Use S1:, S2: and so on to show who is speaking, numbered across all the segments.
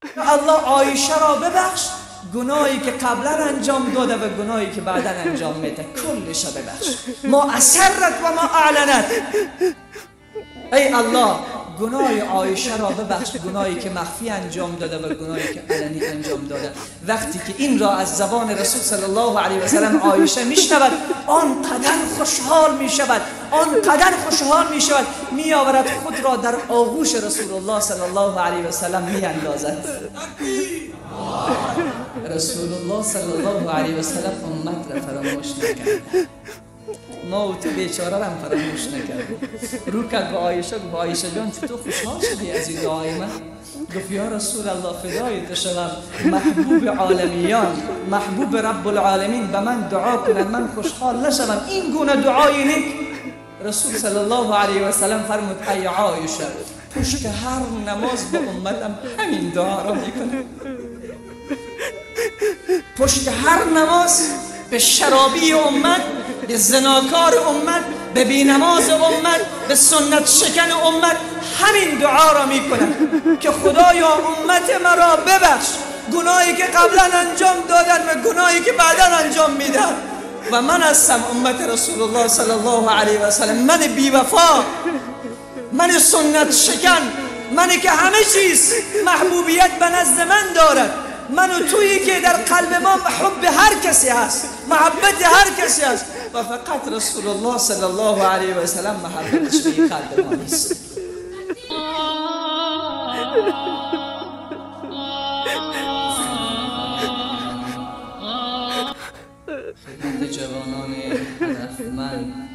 S1: الله عایشه را ببخش، گناهی که قبلا انجام داده و گناهی که بعدا انجام میده کلش را ببخش. ما اسرت و ما اعلنت. ای الله گناه عایشه را ببخش، گناهی که مخفی انجام داده و گناهی که علنی انجام داده. وقتی که این را از زبان رسول صلی الله علیه و سلم عایشه میشنود، آنقدر خوشحال میشود، آنقدر خوشحال میشود، میآورد خود را در آغوش رسول الله صلی الله علیه و سلم میاندازد. رسول الله صلی الله علیه و سلم امت را فراموش نکرد، ما و تو بیچاره را هم فراموش نکرد. رو کرد به عایشه، گفت عایشه جان تو خوشحال شدی از این دعای من؟ گفت یا رسول الله فدای تو شوم، محبوب عالمیان، محبوب رب العالمین به من دعا کنند من خوشحال نشوم این گونه دعای نیک؟ رسول صلی الله علیه و سلم فرمود ای عایشه پشت هر نماز به امتم همین دعا را میکنه. پشت هر نماز به شرابی امت، به زناکار امت، به بینماز امت، به سنت شکن امت همین دعا را میکنم که خدایا امت مرا ببخش، گناهی که قبلا انجام دادن و گناهی که بعدا انجام میدن. و من هستم امت رسول الله صلی الله علیه و سلم، من بیوفا، من سنت شکن، من که همه چیز محبوبیت به نزد من دارد، من و تویی که در قلب ما حب هر کسی هست، محبت هر کسی هست و فقط رسول الله صلی الله علیه و سلم محبتش به قلب ما نیست. خدمت جوانان هدفمند،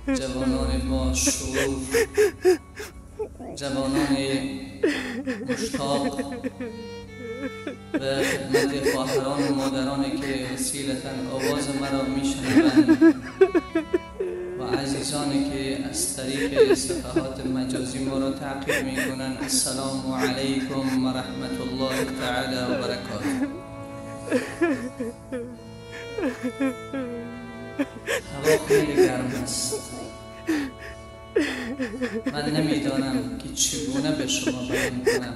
S1: جوانان با شعور، جوانان مشتاق و خدمت خواهران و مادرانی که وسیلتاً آواز مرا میشنوند و عزیزانی که از طریق صفحات مجازی ما را تعقیب میکنند، السلام علیکم و رحمت الله تعالی و برکاته. هوا خیلی گرم است. من نمیدانم که چگونه به شما بیان کنم،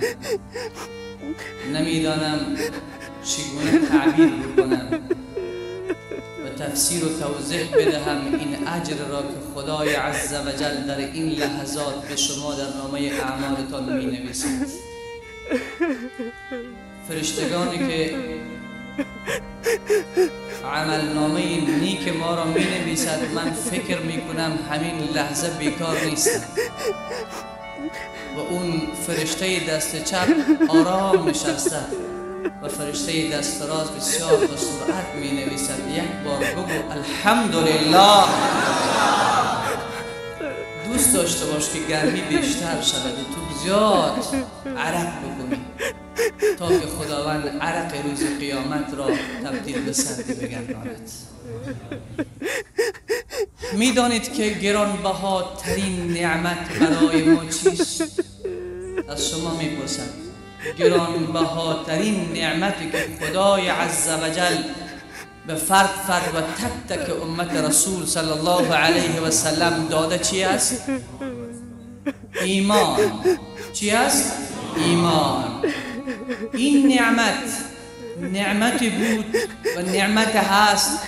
S1: نمیدانم چگونه تعبیر بکنم و تفسیر و توضیح بدهم این اجر را که خدای عز و جل در این لحظات به شما در نامه اعمالتان می نویسد. فرشتگانی که عمل نامه نیک ما را می نویسد، من فکر می کنم همین لحظه بیکار نیستم و اون فرشته دست چپ آرام نشسته و فرشته دست راست بسیار به سرعت می نویسد. یک بار بگو الحمدلله. دوست داشته باش که گرمی بیشتر شود و تو زیاد عرق بکنی تا که خداوند عرق روز قیامت را تبدیل به سردی بگرداند. میدانید که گرانبهاترین نعمت برای ما چیست؟ از شما میپرسم، گرانبهاترین نعمتی که خدای عزوجل به فرد فرد و تک تک امت رسول صلی الله علیه و سلم داده چی است؟ ایمان. چی است؟ ایمان. این نعمت نعمتی بود و نعمت هست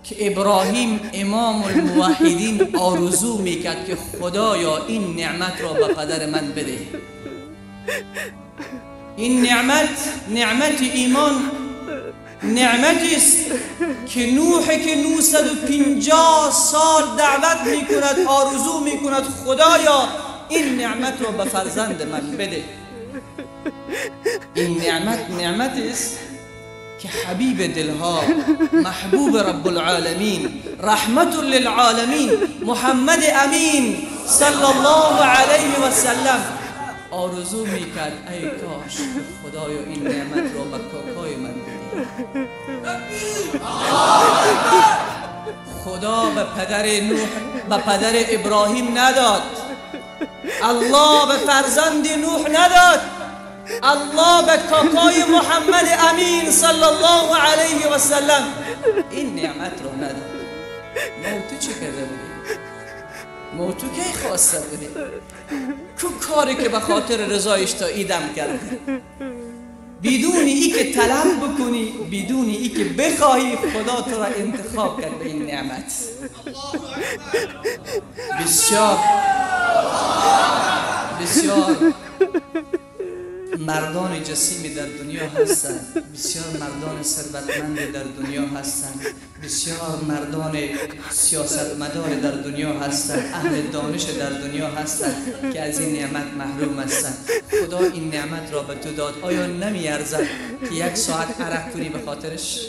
S1: که ابراهیم امام الموحدین آرزو میکرد که خدایا این نعمت را به پدر من بده. این نعمت، نعمت ایمان، نعمتی است که نوح که 950 سال دعوت میکند، آرزو میکند خدایا این نعمت را به فرزند من بده. این نعمت نعمتی است که حبیب دلها، محبوب رب العالمین، رحمت للعالمین، محمد امین صلی الله علیه و سلم آرزو میکرد ای کاش خدایا این نعمت را به کاکای من بده. خدا به پدر نوح، به پدر ابراهیم نداد، الله به فرزند نوح نداد، الله به کاکای محمد امین صلی الله علیه و سلم این نعمت رو نداد. ما تو چه کرده بودی؟ ما تو کی خواسته بودی؟ کو کاری که به خاطر رضایش تا ایدم کرده؟ بدون ای که طلب بکنی، بدون ای که بخواهی، خدا تو را انتخاب کرد به این نعمت. بسیار بسیار مردان جسیمی در دنیا هستند، بسیار مردان ثروتمند در دنیا هستند، بسیار مردان سیاستمدار در دنیا هستند، اهل دانش در دنیا هستند که از این نعمت محروم هستند. خدا این نعمت را به تو داد، آیا نمی‌ارزد که یک ساعت عرق کنی به خاطرش؟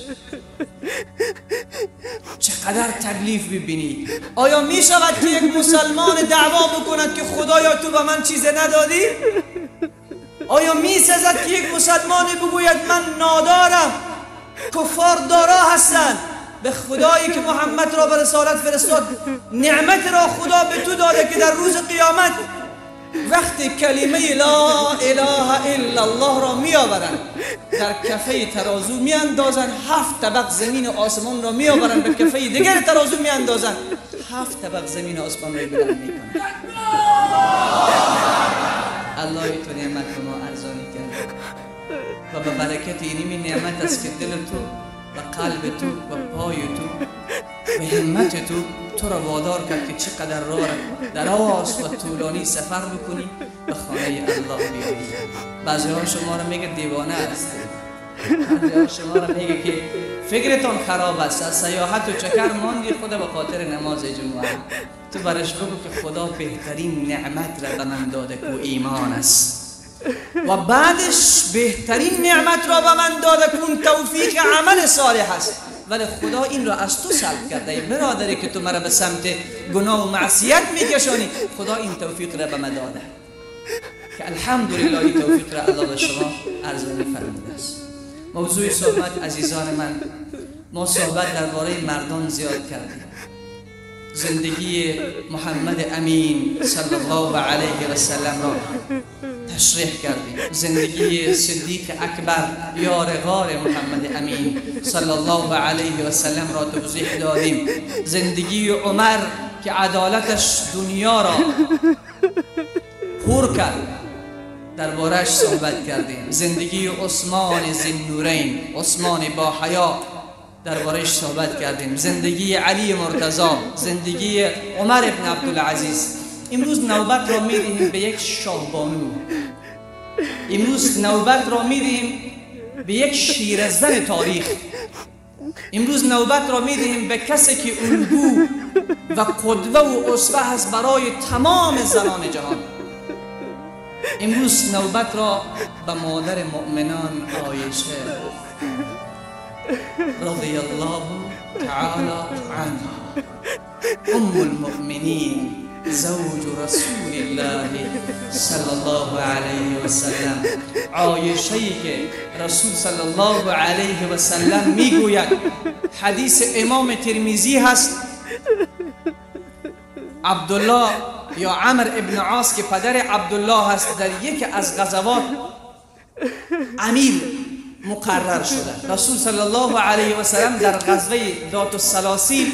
S1: چقدر تکلیف ببینی. آیا می شود که یک مسلمان دعوا بکند که خدایا تو به من چیز ندادی؟ آیا می سزد که یک مسلمان بگوید من نادارم، کفار دارا هستند؟ به خدایی که محمد را به رسالت فرستاد، نعمت را خدا به تو داده که در روز قیامت وقتی کلمه لا اله الا الله را می آورند، در کفه ترازو می اندازند، 7 طبق زمین و آسمان را می آورند، به کفه دیگر ترازو می اندازند، 7 طبق زمین و آسمان را بلند می کنند. الله تو نعمت به ما ارزانی کرد و به برکت اینمی نعمت است که دل تو و قلب تو و پای تو و همت تو تو را وادار کرد که چقدر راه دراز و طولانی سفر بکنی به خانه الله بیایی. بعضی ها شما را میگه دیوانه است، بعضی ها شما را میگه که فکرتان خراب است، از سیاحت و چکر ماندی خود به خاطر نماز جمعه. تو برش بگو که خدا بهترین نعمت را به من داده که ایمان است، و بعدش بهترین نعمت را به من داده که اون توفیق عمل صالح است. ولی خدا این را از تو سلب کرده، ای برادری که تو مرا به سمت گناه و معصیت میکشانی، خدا این توفیق را به من داده که الحمدلله این توفیق را الله به شما ارزانی فرموده است. موضوع صحبت عزیزان من، ما صحبت درباره مردان زیاد کردیم. زندگی محمد امین صلی الله علیه و سلم را تشریح کردیم، زندگی صدیق اکبر یار غار محمد امین صلی الله علیه و سلم را توضیح دادیم، زندگی عمر که عدالتش دنیا را پر کرد دربارش صحبت کردیم، زندگی عثمان ذی‌النورین، عثمان با حیا دربارش صحبت کردیم، زندگی علی مرتضی، زندگی عمر ابن عبدالعزیز. امروز نوبت را میدهیم به یک شاهبانو، امروز نوبت را میدهیم به یک شیرزن تاریخ، امروز نوبت را میدهیم به کسی که الگو و قدوه و اسوه هست برای تمام زنان جهان. امروز نوبت را به مادر مؤمنان عایشه رضی الله تعالی عنها، ام المؤمنین، زوج رسول الله صلی الله علیه و سلم. عایشه که رسول صلی الله علیه و سلم میگوید، حدیث امام ترمذی هست، عبدالله یا عمر ابن عاص که پدر عبدالله هست در یکی از غزوات امیر مقرر شده. رسول صلی الله علیه و سلم در غزوه ذات السلاسل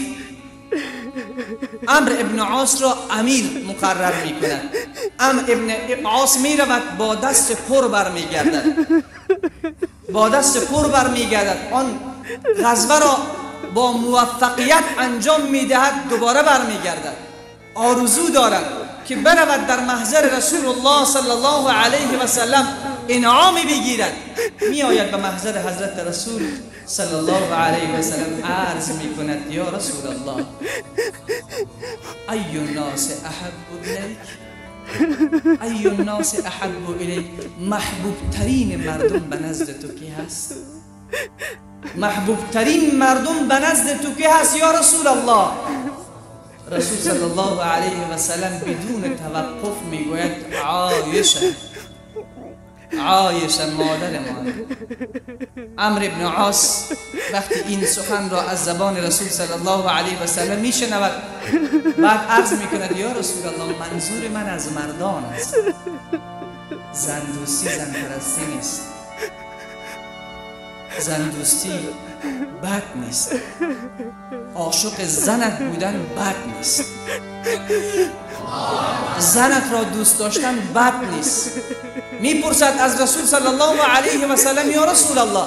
S1: عمر ابن عاص را امیر مقرر می کند. عمر ابن عاص می رود با دست پر بر می گردد، با دست پر بر می گردد. آن غزوه را با موفقیت انجام می دهد، دوباره بر می گردد. آرزو دارد که برود در محضر رسول الله صلی الله علیه و سلم انعامی بگیرد. می آید به محضر حضرت رسول صلی الله علیه و سلم عرض می کند یا رسول الله، ای الناس احب الیک، ای الناس احب الیک، محبوب ترین مردم به نزد تو کی هست؟ محبوب ترین مردم به نزد تو کی هست یا رسول الله؟ رسول صلی الله علیه و سلم بدون توقف میگوید عایشه، عایشه مادر ما. عمرو ابن عاص وقتی این سخن را از زبان رسول صلی الله علیه و سلم میشنود، بعد عرض میکند یا رسول الله، منظور من از مردان است، زن دوستی زن پرستی نیست، زن دوستی بد نیست، عاشق زنت بودن بد نیست، زنت را دوست داشتن بد نیست. میپرسد از رسول صلی الله علیه و سلم یا رسول الله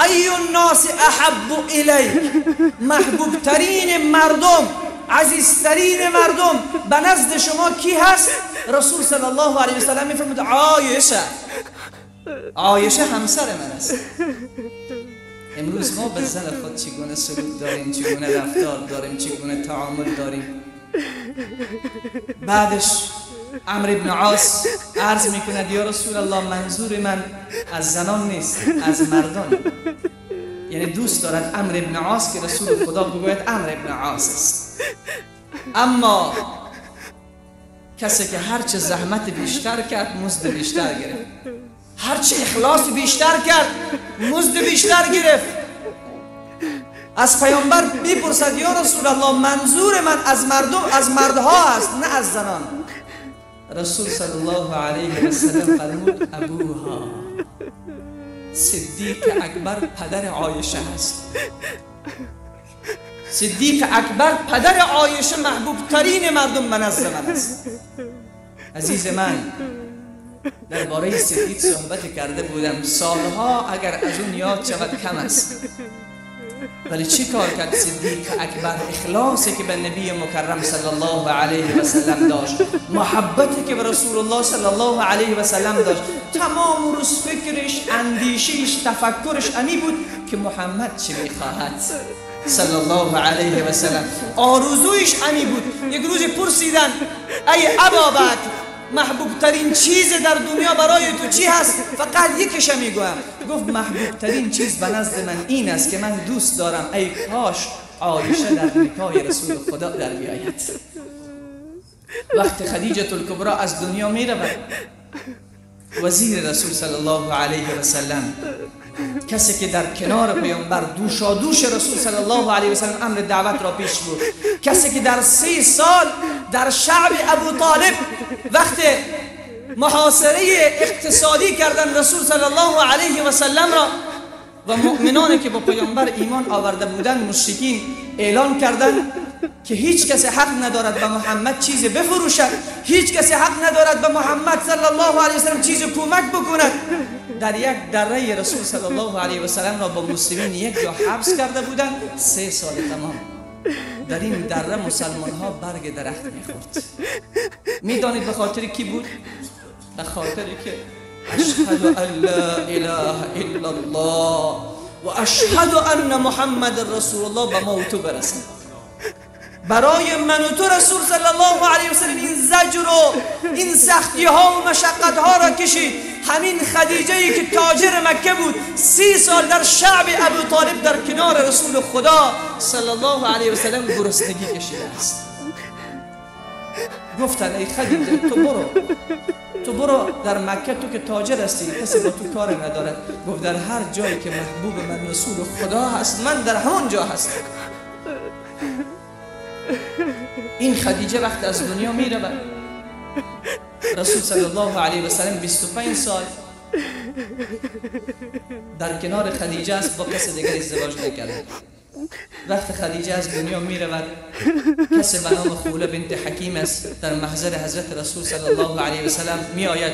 S1: ای الناس احب الیک، محبوب ترین مردم، عزیزترین مردم به نزد شما کی هست؟ رسول صلی الله علیه و سلم میفرمود عایشه. عایشه همسر من است. امروز ما به زن خود چگونه سلوک داریم، چگونه رفتار داریم، چگونه تعامل داریم؟ بعدش عمرو بن عاص عرض میکند یا رسول الله منظور من از زنان نیست، از مردان. یعنی دوست دارد عمرو بن عاص که رسول خدا بگوید عمرو بن عاص است. اما کسی که هرچه زحمت بیشتر کرد مزد بیشتر گرفت، هرچه اخلاص بیشتر کرد مزد بیشتر گرفت. از پیامبر میپرسد یا رسول الله منظور من از مردم، از مردها است نه از زنان. رسول صلی الله علیه و سلم فرمود ابوها، صدیق اکبر پدر عایشه است. صدیق اکبر پدر عایشه محبوب ترین مردم من از من است. عزیز من، درباره صدیق صحبت کرده بودم سالها، اگر از اون یاد شود کم است. ولی چی کار کرد صدیق اکبر؟ اخلاصی که به نبی مکرم صلی الله علیه و سلم داشت، محبتی که به رسول الله صلی الله علیه و سلم داشت، تمام روز فکرش، اندیشش، تفکرش امی بود که محمد چی میخواهد صلی الله علیه و سلم. آرزویش امی بود. یک روز پرسیدن ای ابابکر محبوب ترین چیز در دنیا برای تو چی هست؟ فقط یکش میگویم. گفت محبوب ترین چیز به نزد من این است که من دوست دارم ای کاش عایشه در نکاح رسول خدا در بیاید. وقت خدیجه الکبرا از دنیا می رود، وزیر رسول صلی الله علیه و سلم، کسی که در کنار پیامبر دوشادوش رسول صلی الله علیه و سلم امر دعوت را پیش برد، کسی که در 3 سال در شعب ابو طالب وقت محاصره اقتصادی کردن رسول صلی الله علیه و سلم را و مؤمنانی که با پیامبر ایمان آورده بودند، مشرکین اعلان کردند که هیچ کسی حق ندارد به محمد چیزی بفروشد، هیچ کسی حق ندارد به محمد صلی الله علیه و سلم چیزی کمک بکند. در یک دره رسول صلی الله علیه و سلم را با مسلمین یک جا حبس کرده بودند 3 سال تمام. در این دره مسلمان ها برگ درخت میخورد. میدانید به خاطر کی بود؟ به خاطر که اشهد ان لا اله الا الله و اشهد ان محمد رسول الله به ما و تو برسد. برای من و تو رسول صلی الله علیه و سلم این زجر و این سختی ها و مشقت ها را کشید. همین خدیجه ای که تاجر مکه بود 30 سال در شعب ابو طالب در کنار رسول خدا صلی الله علیه و سلم گرسنگی کشیده است. گفتن ای خدیجه تو برو در مکه، تو که تاجر هستی کسی با تو کار ندارد. گفت در هر جایی که محبوب من رسول خدا هست من در همان جا هستم. این خدیجه وقت از دنیا می رود، رسول صلی الله علیه و سلم 25 سال در کنار خدیجه است، با کس دیگر ازدواج نکرده. وقت خدیجه از دنیا می رود، کسی به نام خوله بنت حکیم است در محضر حضرت رسول صلی الله علیه و سلم می آید.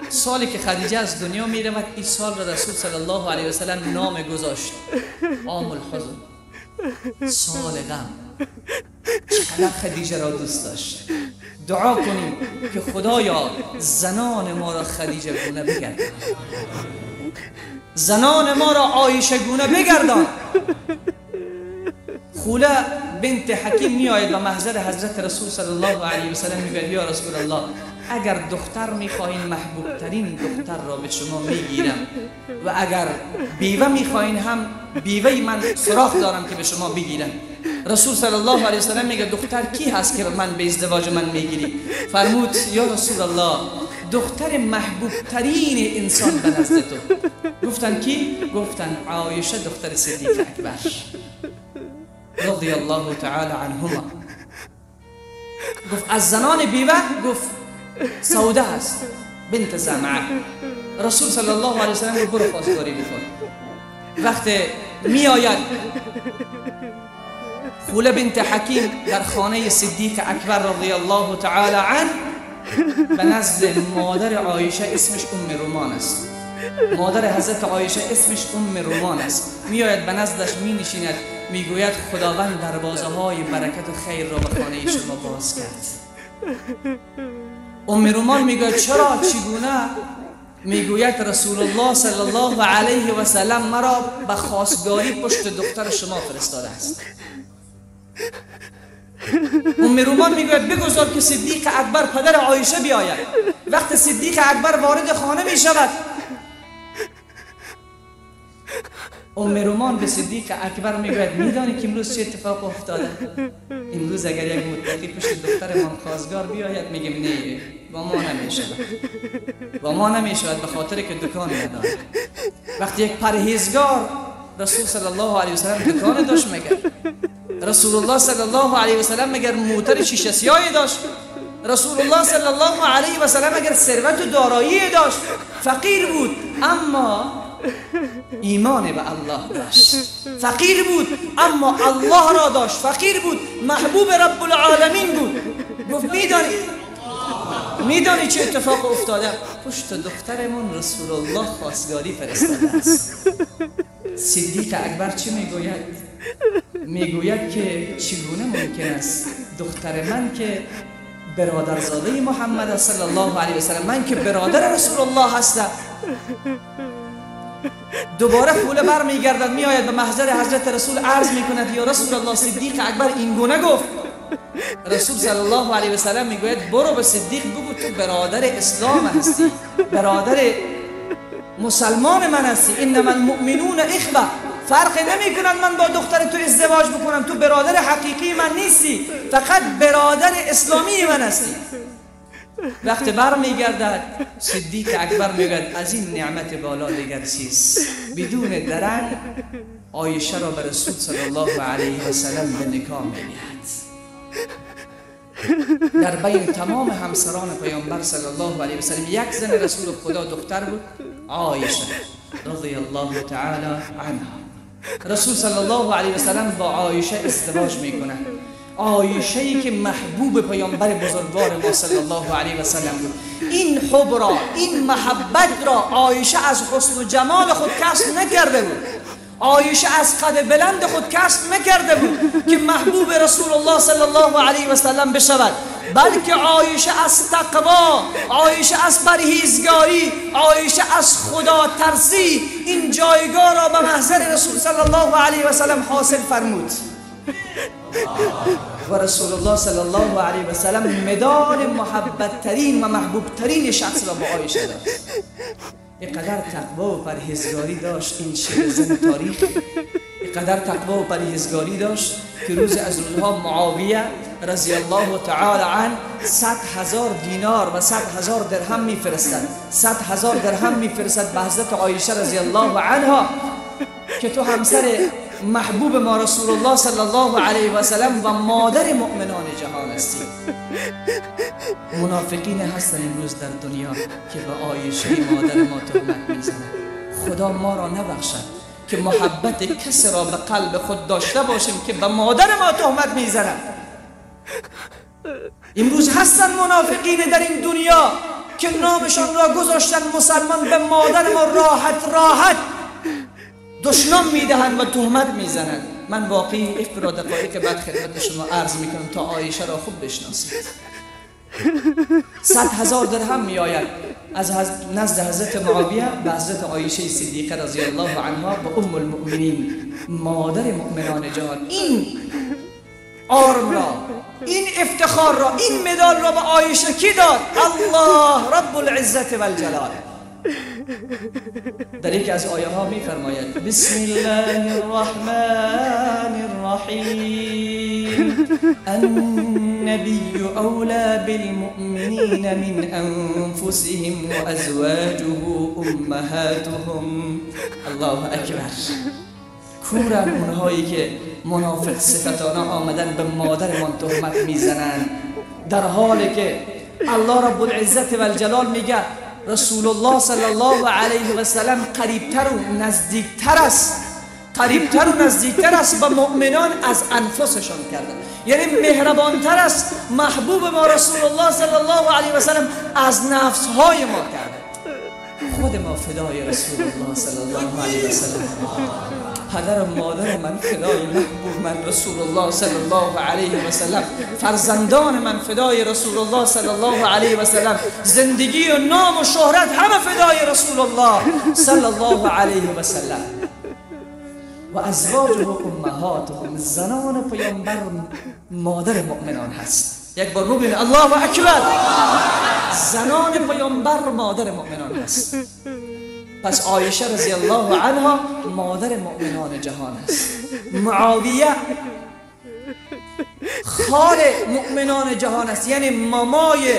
S1: سالی که خدیجه از دنیا می رود، این سال را رسول صلی الله علیه و سلم نام گذاشت عام الحزن، سال غم. چقدر خدیجه را دوست داشت. دعا کنیم که خدایا زنان ما را خدیجه گونه بگردان، زنان ما را عایشه گونه بگردان. خوله بنت حکیم می آید و محضر حضرت رسول صلی الله علیه و سلم میگوید یا رسول الله اگر دختر میخواهین محبوب ترین دختر را به شما میگیرم و اگر بیوه میخواهین هم بیوه من سراغ دارم که به شما بگیرم. رسول صلی الله علیه و سلم میگه دختر کی هست که من به ازدواج من میگیری؟ فرمود یا رسول الله دختر محبوب ترین انسان به نزد تو. گفتن کی؟ گفتن عایشه دختر صدیق اکبر رضی الله تعالی عنهما. گفت از زنان بیوه؟ گفت سوده هست بنت زمعه. رسول صلی الله علیه و سلم گفت برو خواستگاری بکن. وقت می آید خوله بنت حکیم در خانه صدیق اکبر رضی الله تعالی عنه، به نزد مادر عایشه، اسمش ام رومان است. مادر حضرت عایشه اسمش ام رومان است. میآید به نزدش می نشیند، میگوید خداوند دروازه های برکت و خیر را به خانه شما باز کرد. ام رومان میگوید چرا، چگونه؟ میگوید رسول الله صلی الله علیه و سلم مرا به خواستگاری پشت دختر شما فرستاده است. ام رومان میگوید بگذار که صدیق اکبر پدر عایشه بیاید. وقت صدیق اکبر وارد خانه میشود، ام رومان به صدیق اکبر میگوید میدانی که امروز چه اتفاق افتاده؟ امروز اگر یک متقی پشت دخترمان خواستگار بیاید میگیم نه، با ما نمیشود، با ما نمیشود، به خاطر که دکان نداره. وقتی یک پرهیزگار، رسول صلی الله علیه و سلم دکان داشت مگر؟ رسول الله صلی الله علیه و سلم مگر موتر شیشه سیاهی داشت؟ رسول الله صلی الله علیه و سلم اگر ثروت و دارایی داشت؟ فقیر بود اما ایمان به الله داشت، فقیر بود اما الله را داشت، فقیر بود محبوب رب العالمین بود. گفت میدانی چه اتفاق افتاده؟ پشت دخترمون رسول الله خواستگاری فرستاده است. صدیق اکبر چه میگوید؟ میگوید که چگونه ممکن است دختر من که برادرزاده محمد صلی الله علیه و سلم، من که برادر رسول الله هستم. دوباره خوله بر میگردد، میآید به محضر حضرت رسول عرض میکند یا رسول الله، صدیق اکبر این گونه گفت. رسول صلی الله علیه و سلم میگوید برو به صدیق بگو تو برادر اسلام هستی، برادر مسلمان من هستی، انما المؤمنون اخوه، فرق نمی کند من با دختر تو ازدواج بکنم، تو برادر حقیقی من نیستی، فقط برادر اسلامی من هستی. وقتی بر میگردد صدیق اکبر میگوید از این نعمت بالا دیگر چیست؟ بدون درنگ عایشه را به رسول صلی الله علیه و سلم به نکاح میدهد. در بین تمام همسران پیامبر صلی الله علیه و سلم یک زن رسول خدا دختر بود، عایشه رضی الله تعالی عنها. رسول صلی الله علیه و سلم با عایشه ازدواج میکند، عایشه ای که محبوب پیامبر بزرگوار ما صلی الله علیه و سلم بود. این حب را، این محبت را عایشه از حسن و جمال خود کسب نکرده بود، عایشه از قد بلند خود کسب نکرده بود که محبوب رسول الله صلی الله علیه و سلم بشود، بلکه عایشه از تقوا، عایشه از پرهیزگاری، عایشه از خدا ترسی این جایگاه را به محضر رسول صلی الله علیه و سلم حاصل فرمود. و رسول الله صلی الله علیه و سلم مدال محبت ترین و محبوب ترین شخص را به عایشه داد. اینقدر تقوا و پرهیزگاری داشت این شیر زن تاریخ، اینقدر تقوا و پرهیزگاری داشت که روز از روزها معاویه رضی الله تعالی عنه 100,000 دینار و 100,000 درهم میفرستد، 100,000 درهم میفرستد به حضرت عایشه رضی الله عنها که تو همسر محبوب ما رسول الله صلی الله علیه و سلم و مادر مؤمنان جهان هستی. منافقین هستن امروز در دنیا که به عایشه مادر ما تهمت میزنند. خدا ما را نبخشد که محبت کسی را به قلب خود داشته باشیم که به مادر ما تهمت میزنند. امروز هستن منافقین در این دنیا که نامشان را گذاشتن مسلمان، به مادر ما راحت راحت دشنام میدهند و تهمت میزنند. من واقعی یک را دقایق بعد خدمت شما عرض میکنم تا عایشه را خوب بشناسید. 100,000 درهم میآید از نزد حضرت معاویه به حضرت عایشه صدیقه رضی الله عنها و ام المؤمنین، مادر مؤمنان جهان. این آرم را، این افتخار را، این مدال را به عایشه کی داد؟ الله رب العزت و الجلال. در یکی از آیه ها می فرماید بسم الله الرحمن الرحیم النبی اولی بالمؤمنین من انفسهم و ازواجه امهاتهم. الله اکبر. کورن اونهایی که منافق صفتانه آمدن به مادرمان تهمت میزنند، در حالی که الله رب العزت و الجلال میگه رسول الله صلی الله علیه و سلم قریبتر و نزدیکتر است، قریبتر و نزدیکتر است به مؤمنان از انفسشان کردن. یعنی مهربانتر است محبوب ما رسول الله صلی الله علیه و سلم از نفس های ما کرده. خود ما فدای رسول الله صلی الله علیه و سلم، پدر و مادر من فدای محبوب من رسول الله صلی الله علیه و سلم، فرزندان من فدای رسول الله صلی الله علیه و سلم، زندگی و نام و شهرت همه فدای رسول الله صلی الله علیه و سلم. و ازواجه امهاتهم، زنان پیامبر مادر مؤمنان هست. یک بار ببینید، الله اکبر، زنان پیامبر مادر مؤمنان هست. پس عایشه رضی الله عنها مادر مؤمنان جهان است. معاویه خال مؤمنان جهان است، یعنی مامای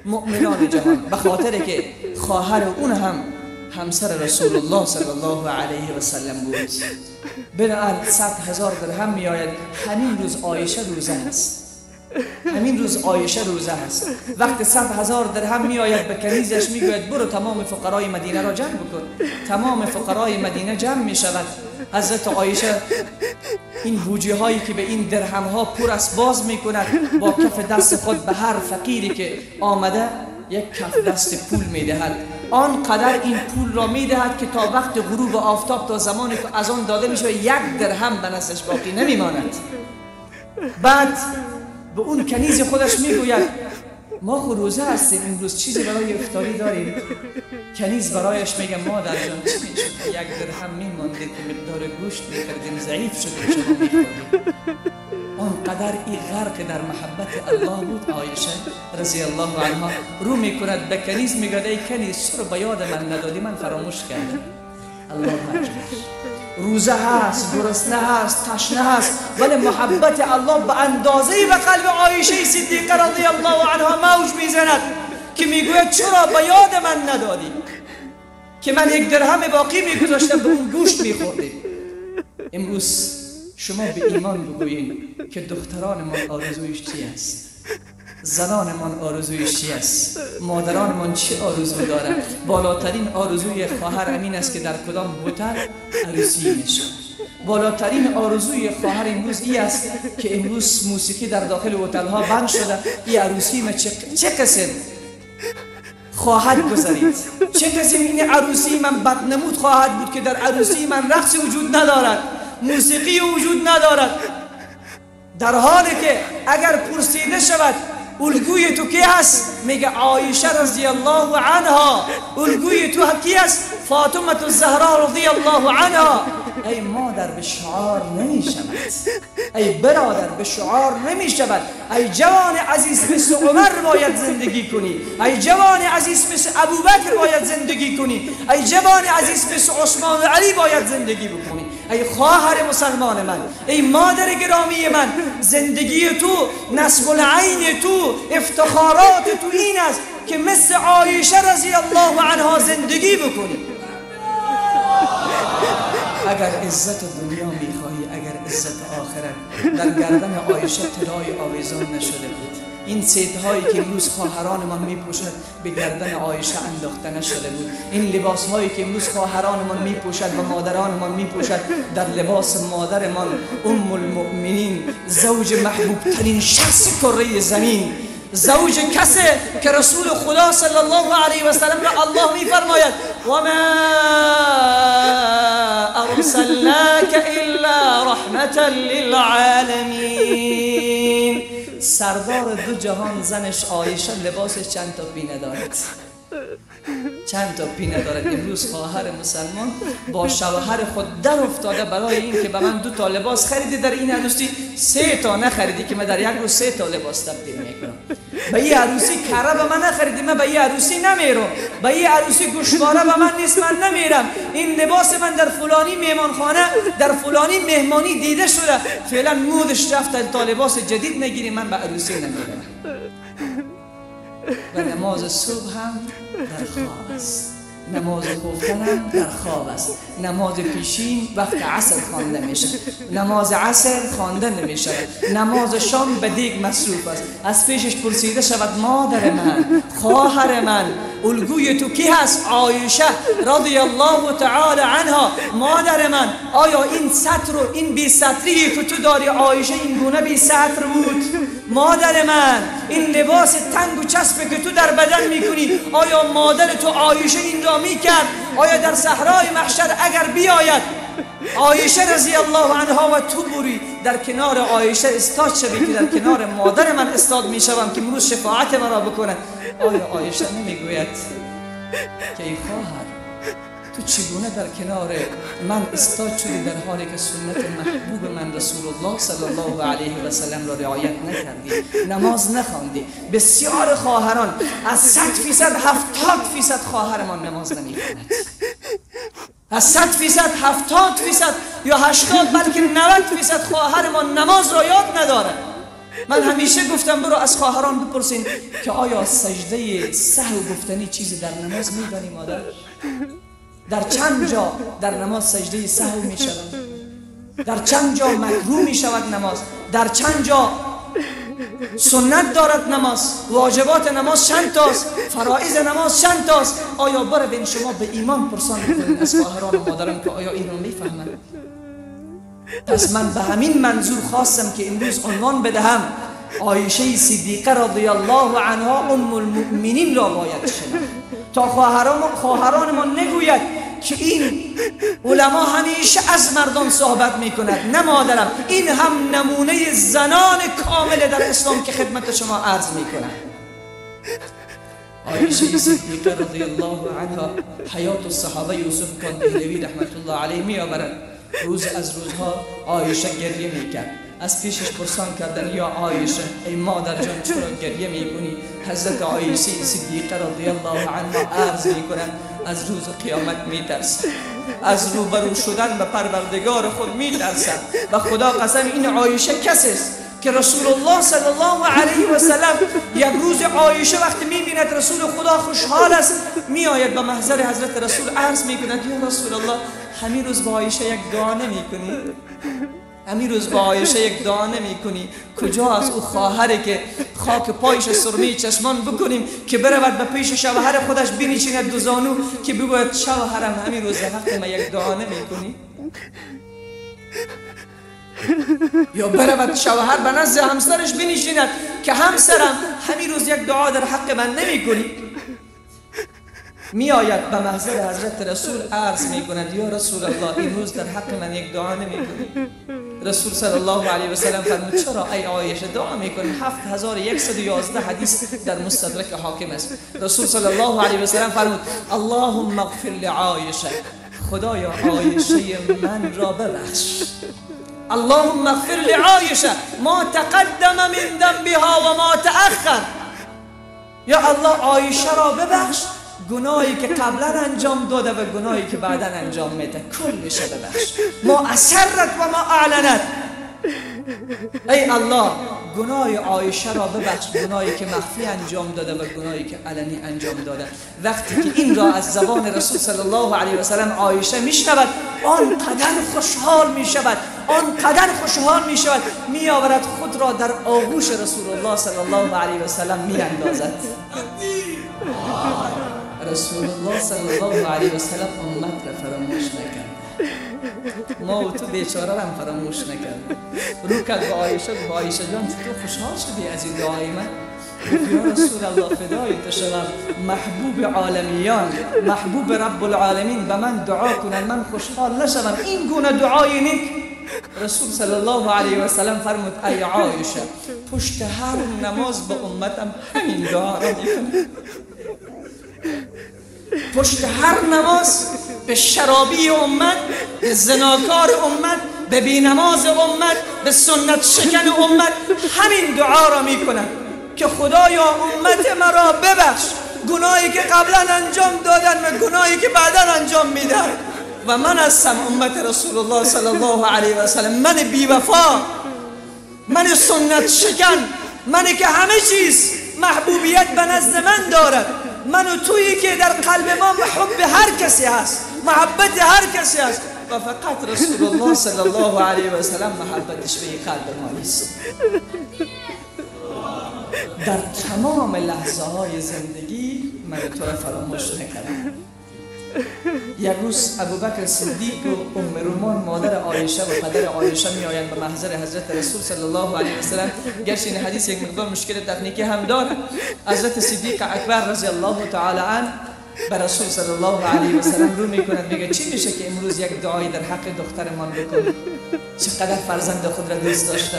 S1: مؤمنان جهان، به خاطر که خواهر اون هم همسر رسول الله صلی الله علیه و سلم بود. بنابراین 100,000 درهم می آید. همین روز عایشه روزه است، همین روز عایشه روزه است. وقت 100,000 درهم می آید به کنیزش می گوید برو تمام فقرای مدینه را جمع بکن. تمام فقرای مدینه جمع می شود. حضرت عایشه این بوجه هایی که به این درهم ها پر است باز می کند، با کف دست خود به هر فقیری که آمده یک کف دست پول می دهد. آنقدر این پول را می دهد که تا وقت غروب آفتاب، تا زمانی که از آن داده می شود، یک درهم به نزدش باقی نمی ماند. بعد به اون کنیز خودش میگوید ما خو روزه هستیم، امروز چیزی برای افطاری داریم؟ کنیز برایش میگه مادر جان چی میشد یک درهم میمانده که مقدار گوشت میکردیم، ضعیف شدیم شما میخوردیم. آنقدر ای غرق در محبت الله بود عایشه رضی الله عنها. رو میکند به کنیز میگه ای کنیز چرا به یاد من ندادی، من فراموش کردم. الله اکبر. روزه هست، گرسنه هست، تشنه هست، ولی محبت الله به اندازه‌ای به قلب عایشه صدیقه رضی الله عنها موج میزند که میگوید چرا به یاد من ندادی که من یک درهم باقی میگذاشتم به اون گوشت میخوردیم. امروز شما به ایمان بگویین که دخترانمان آرزویش چی است، زنانمان آرزویش چی است، مادرانمان چه آرزو دارند. بالاترین آرزوی خواهر امین است که در کدام هتل عروسی میشه. بالاترین آرزوی خواهر امروز ای است که امروز موسیقی در داخل هتل ها بند شده، ای عروسی ما چه قسم خواهد گذرید، چه قسم این عروسی من بدنمود خواهد بود که در عروسی من رقص وجود ندارد، موسیقی وجود ندارد. در حالی که اگر پرسیده شود الگوی تو کی هست، میگه عایشه رضی الله عنها. الگوی تو کی هست؟ فاطمه الزهرا رضی الله عنها. ای مادر به شعار نمی شود، ای برادر به شعار نمی شود، ای جوان عزیز مثل عمر باید زندگی کنی، ای جوان عزیز مثل ابوبکر باید زندگی کنی، ای جوان عزیز مثل عثمان و علی باید زندگی بکنی. ای خواهر مسلمان من، ای مادر گرامی من، زندگی تو، نصب العین تو، افتخارات تو این است که مثل عایشه رضی الله عنها زندگی بکنی. اگر عزت دنیا میخواهی، اگر عزت آخرت، در گردن عایشه طلای آویزان نشده بود. این سیدهایی که امروز خواهرانمان میپوشد به گردن عایشه انداخته نشده بود. این لباسهایی که امروز خواهرانمان میپوشد و مادرانمان میپوشد در لباس مادرمان ام المؤمنین، زوج محبوب ترین شخص کره زمین، زوج کسی که رسول خدا صلی الله علیه و سلم را الله میفرماید و ما ارسلناک الا رحمة للعالمین. سردار دو جهان زنش عایشه لباسش چند تا پینه دارد، چند تا پینه دارد. امروز خواهر مسلمان با شوهر خود در افتاده برای این که به من 2 تا لباس خریدی در این عروسی، 3 تا نخریدی که من در یک روز 3 تا لباس تبدیل میکنم. به این عروسی کره به من نخریدی، من به این عروسی نمیرم. به این عروسی گوشواره به من نیست، من نمیرم. این لباس من در فلانی مهمانخانه، در فلانی مهمانی دیده شده، فعلا مودش رفت تا لباس جدید نگیری من به عروسی نمیرم. و نماز صبح هم در خواب است. نماز خفتنم در خواب است. نماز پیشین وقت عصر خوانده میشه، نماز عصر خوانده نمیشه، نماز شام به دیگ مصروف است. از پیشش پرسیده شود مادر من، خواهر من، الگوی تو کی هست؟ عایشه رضی الله تعالی عنها. مادر من، آیا این ستر و این بی ستری که تو داری، عایشه این گونه بی ستر بود؟ مادر من، این لباس تنگ و چسب که تو در بدن میکنی، آیا مادر تو عایشه این را میکرد؟ آیا در صحرای محشر اگر بیاید عایشه رضی الله عنها و تو بری در کنار عایشه استاد شوی که در کنار مادر من استاد میشوم که امروز شفاعت مرا بکنه، آیا عایشه نمیگوید که ای خواهر تو چگونه در کنار من استاد شدی در حالی که سنت محبوب من رسول الله صلی الله علیه و سلم را رعایت نکردی، نماز نخواندی؟ بسیار خواهران از 100% 70% خواهرمان نماز نمیخواند. از 100% 70% یا 80 بلکه 90% خواهرمان نماز را یاد ندارد. من همیشه گفتم برو از خواهران بپرسین که آیا سجده سهو گفتنی چیزی در نماز میدانی مادر؟ در چند جا در نماز سجده سهو می شود، در چند جا مکروه می شود نماز، در چند جا سنت دارد نماز، واجبات نماز چند تاست، فرائض نماز چند تاست؟ آیا بروین شما به ایمان پرسان بکنید از خواهران و مادران که آیا این رو میفهمند؟ پس من به همین منظور خواستم که امروز عنوان بدهم عایشه صدیقه رضی الله عنها ام المؤمنین را باید شناخت، تا خواهرانمان نگوید که این علما همیشه از مردان صحبت میکند، نه مادرم. این هم نمونه زنان کامل در اسلام که خدمت شما عرض میکنم. عایشه صدیقه رضی الله عنها حیات الصحابه یوسف کندهلوی رحمت الله علیه میآورد. روز از روزها عایشه گریه میکرد. از پیشش پرسان کردن یا عایشه ای مادر جان چرا گریه میکنی؟ حضرت عایشه صدیقه رضی الله عنها عرض میکنن از روز قیامت میترسم، از روبرو شدن به پروردگار خود میترسم. و خدا قسم این عایشه کسی است که رسول الله صلی الله علیه و سلم یک روز عایشه وقتی میبیند رسول خدا خوشحال است، میآید به محضر حضرت رسول عرض میکند یا رسول الله همین روز با عایشه یک دعا نمیکنی؟ همین روز با عایشه یک دعا نمیکنی؟ کجا از او خواهره که خاک پایش سرمه چشمان بکنیم که برود به پیش شوهر خودش بنشیند دو زانو که بگوید شوهرم همین روز حق ما یک دعا نمیکنی؟ یا برود شوهر به نزد همسرش بنشیند که همسرم همین روز یک دعا در حق من نمیکنی؟ می آید به محضر حضرت رسول عرض می کند یا رسول الله امروز در حق من یک دعا نمی کنی؟ رسول صلی الله علیه و سلم فرمود چرا ای عایشه دعا می کنی؟ 7111 حدیث در مستدرک حاکم است. رسول صلی الله علیه و سلم فرمود اللهم اغفر لعایشه، خدایا عایشه من را ببخش. اللهم اغفر لعایشه ما تقدم من ذنبها و ما تأخر. یا الله عایشه را ببخش، گناهی که قبلا انجام داده و گناهی که بعدا انجام میده کلش ببخش. ما اسرت و ما اعلنت. ای الله گناه عایشه را ببخش، گناهی که مخفی انجام داده و گناهی که علنی انجام داده. وقتی که این را از زبان رسول صلی الله علیه و سلم عایشه میشنود آنقدر خوشحال میشود، آنقدر خوشحال میشود، میآورد خود را در آغوش رسول الله صلی الله علیه و سلم میاندازد. رسول الله صلی الله علیه و سلم امت را فراموش نکرد، ما و تو بیچاره را فراموش نکرد. رو کرد به عایشه، به عایشه جان تو خوشحال شدی از این دعای من؟ یا رسول الله فدای تو شوم، محبوب عالمیان، محبوب رب العالمین به من دعا کنن من خوشحال نشوم این گونه دعای نیک؟ رسول صلی الله علیه و سلم فرمود ای عایشه پشت هر نماز به امتم همین دعا را میکنه. پشت هر نماز به شرابی امت، به زناکار امت، به بینماز امت، به سنت شکن امت همین دعا را میکنن که خدایا امت مرا ببخش، گناهی که قبلا انجام دادن و گناهی که بعدا انجام میدن. و من هستم امت رسول الله صلی الله علیه و سلم، من بیوفا، من سنت شکن، من که همه چیز محبوبیت به نزد من دارد. من و تویی که در قلب ما محب هر کسی هست، محبت هر کسی هست، و فقط رسول الله صلی الله علیه و سلم محبتش به قلب ما نیست. در تمام لحظه های زندگی من تو را فراموش نکردم. یک روز ابوبکر صدیق و ام رومان مادر عایشه و پدر عایشه می آیند به محضر حضرت رسول صلی الله علیه و سلم. گرچه این حدیث یک مقدار مشکل تکنیکی هم داره. حضرت صدیق اکبر رضی الله تعالی عنه به رسول صلی الله علیه و سلم رو میکند، میگه چی میشه که امروز یک دعایی در حق دخترمان بکنی؟ چقدر فرزند خود را دوست داشتن،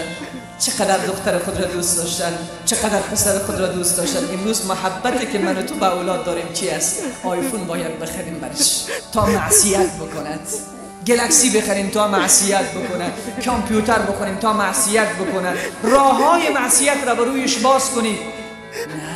S1: چقدر دختر خود را دوست داشتن، چقدر پسر خود را دوست داشتن. امروز محبتی که من و تو به اولاد داریم چی است؟ آیفون باید بخریم برش تا معصیت بکند، گلکسی بخریم تا معصیت بکند، کامپیوتر بخوریم تا معصیت بکند، راه های معصیت را بر رویش باز کنیم. نه،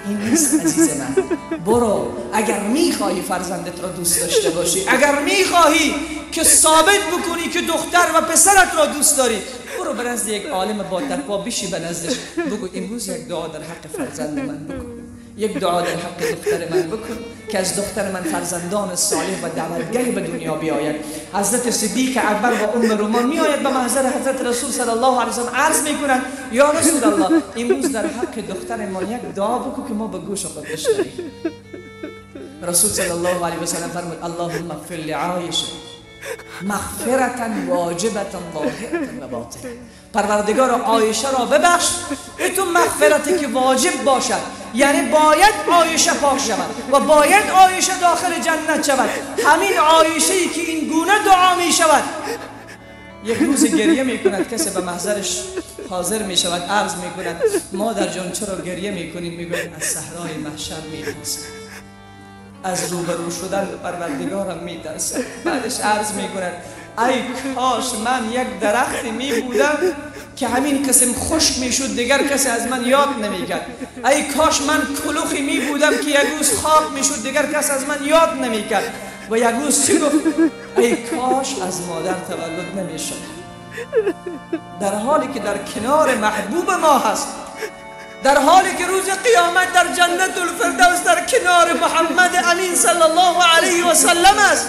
S1: این نیست عزیز من. برو اگر میخواهی فرزندت را دوست داشته باشی، اگر میخواهی که ثابت بکنی که دختر و پسرت را دوست داری، برو به نزد یک عالم با تقوا، بشی به نزدش، بگو امروز یک دعا در حق فرزند من بکن، یک دعا در حق دختر من بکن که از دختر من فرزندان صالح و دعوتگر به دنیا بیاید. حضرت صدیق اکبر و ام رومان میآید به محضر حضرت رسول صلی الله علیه و سلم، عرض میکنند یا رسول الله امروز در حق دختر ما یک دعا بکن که ما به گوش خود بشنویم. رسول صلی الله علیه و سلم فرمود اللهم اغفر لعایشه مغفرة واجبة ظاهرة و باطنة. پروردگار عایشه را ببخش، تو مغفرتی که واجب باشد، یعنی باید عایشه پاک شود و باید عایشه داخل جنت شود. همین عایشه ای که این گونه دعا می شود. یک روز گریه می کند، کسی به محضرش حاضر می شود، عرض می کند مادر جان چرا گریه می کنید؟ می گوید از صحرای محشر می ترسم، از روبرو شدن به پروردگارم می ترسم. بعدش عرض می کند ای کاش من یک درختی می بودم که همین قسم خشک می شد، دیگر کسی از من یاد نمی کرد. ای کاش من کلوخی می بودم که یک روز خاک می شد، دیگر کسی از من یاد نمی کرد. و یک روز چی گفت؟ ای کاش از مادر تولد نمی شد. در حالی که در کنار محبوب ما هست، در حالی که روز قیامت در جنت الفردوس در کنار محمد امین صلی الله علیه و سلم است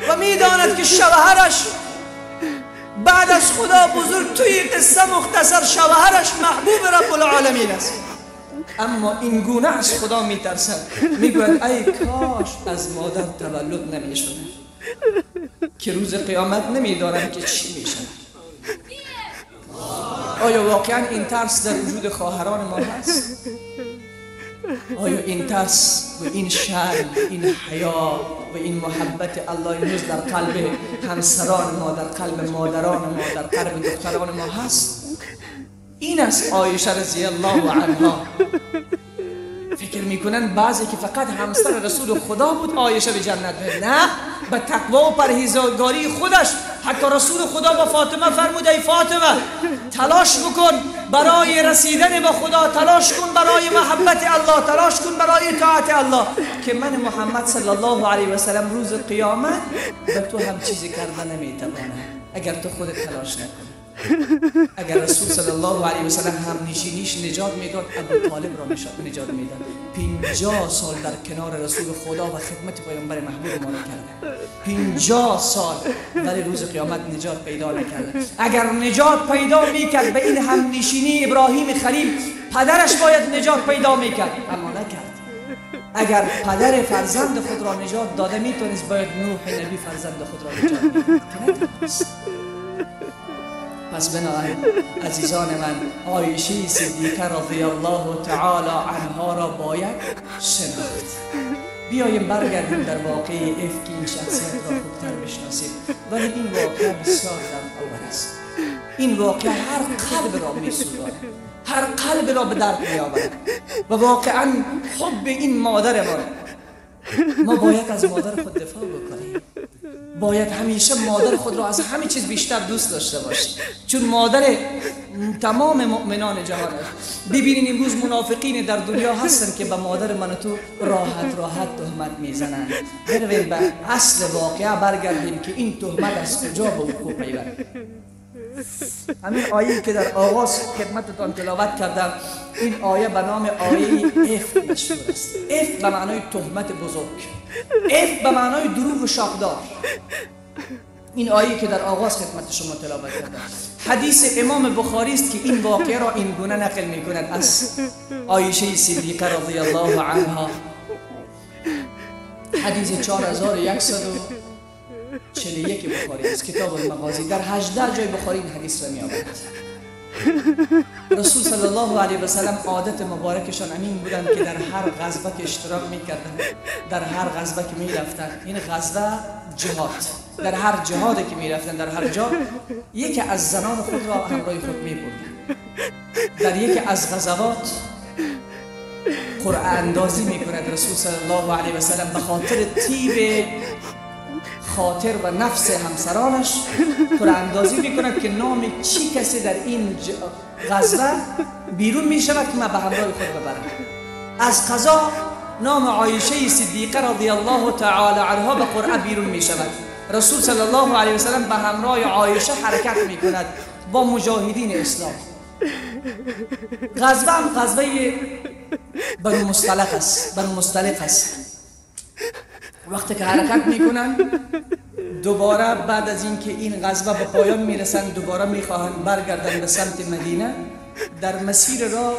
S1: و میداند که شوهرش بعد از خدا بزرگ توی قصه مختصر شوهرش محبوب رب العالمین است، اما این گونه از خدا میترسد، میگوید ای کاش از مادر تولد نمیشدم که روز قیامت نمیدانم که چی میشد. آیا واقعا این ترس در وجود خواهران ما هست؟ آیا این ترس و این شرم، این حیا و این محبت الله امروز در قلب همسران ما، در قلب مادران ما، در قلب دختران ما هست؟ این است عایشه رضی الله عنها. فکر میکنن بعضی که فقط همسر رسول خدا بود عایشه به جنت بره. نه، به تقوا و پرهیزگاری خودش. حتی رسول خدا با فاطمه فرمود ای فاطمه تلاش بکن برای رسیدن به خدا، تلاش کن برای محبت الله، تلاش کن برای طاعت الله، که من محمد صلی الله علیه و سلم روز قیامت به تو هم چیزی کرده نمیتوانم اگر تو خودت تلاش نکنی. اگر رسول صلی الله علیه و سلم هم نشینیش نجات میداد، ابو طالب را نجات میداد. 50 سال در کنار رسول خدا و خدمت پیامبر محبوب ما را کرده، 50 سال، ولی روز قیامت نجات پیدا نکرده. اگر نجات پیدا میکرد به این هم نشینی ابراهیم خلیل پدرش باید نجات پیدا میکرد، اما نکرد. اگر پدر فرزند خود را نجات داده میتونست، باید نوح نبی فرزند خود را نجات میداد که نتونست. پس بنابراین عزیزان من، عایشه صدیقه رضی الله تعالی عنها را باید شناخت. بیاییم برگردیم در واقعه افک این شخصیت را خوبتر بشناسیم. ولی این واقعه بسیار دردآور است. این واقعه هر قلب را میسوزاند، هر قلب را به درد میآورد و واقعا حب این مادر ما باید از مادر خود دفاع بکنیم. باید همیشه مادر خود را از همه چیز بیشتر دوست داشته باشیم، چون مادر تمام مؤمنان جهان است. ببینین امروز منافقین در دنیا هستن که به مادر من و تو راحت راحت تهمت میزنند. برویم به اصل واقعه برگردیم که این تهمت از کجا به وقوع پیوست. همین آیه که در آغاز خدمتتان تلاوت کردم، این آیه به نام آیه افک مشهور است. افک به معنای تهمت بزرگ، افک به معنای دروغ شاخدار. این آیه که در آغاز خدمت شما تلاوت کردم، حدیث امام بخاری است که این واقعه را این گونه نقل می کند از عایشه صدیقه رضی الله عنها. حدیث 4141 بخاری است، کتاب المغازی، در 18 جای بخاری این حدیث را می آورد. رسول صلی الله علیه و سلم عادت مبارکشان امین بودند که در هر غزوه که اشتراک میکردند، در هر غزوه که میرفتند، این غزوه جهاد، در هر جهادی که میرفتند، در هر جا یکی از زنان خود را همراه خود میبردند. در یکی از غزوات قرعه اندازی میکند رسول صلی الله علیه و سلم به خاطر طیب خاطر و نفس همسرانش قرعه اندازی میکند که نام چی کسی در این غزوه بیرون میشود که من به همراه خود ببرم. از قضا نام عایشه صدیقه رضی الله تعالی عنها به قرعه بیرون میشود. رسول صلی الله علیه و سلم به همراه عایشه حرکت میکند با مجاهدین اسلام. غزوه هم غزوه بنو مصطلق است، بنو مصطلق است. وقتی که حرکت میکنن دوباره بعد از اینکه این غزوه به پایان میرسن، دوباره میخواهند برگردن به سمت مدینه. در مسیر را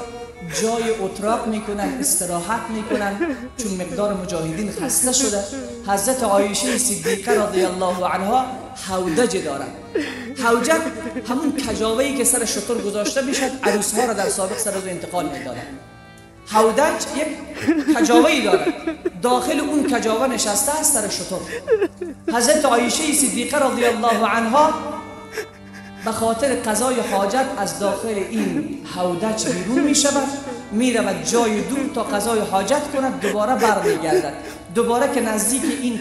S1: جای اتراق میکنن، استراحت میکنن، چون مقدار مجاهدین خسته شده. حضرت عایشه صدیقه رضی الله عنها حودج دارند. حوجج همون کجاوه‌ای که سر شتر گذاشته میشد، عروس‌ها را در سابق سر از انتقال میدادند. حودج یک کجاوه‌ای دارد، داخل اون کجاوه نشسته است سر شتر. حضرت عایشه صدیقه رضی الله عنها به خاطر قضای حاجت از داخل این حودج بیرون می شود، می رود جای دور تا قضای حاجت کند، دوباره بر می گردد. دوباره که نزدیک این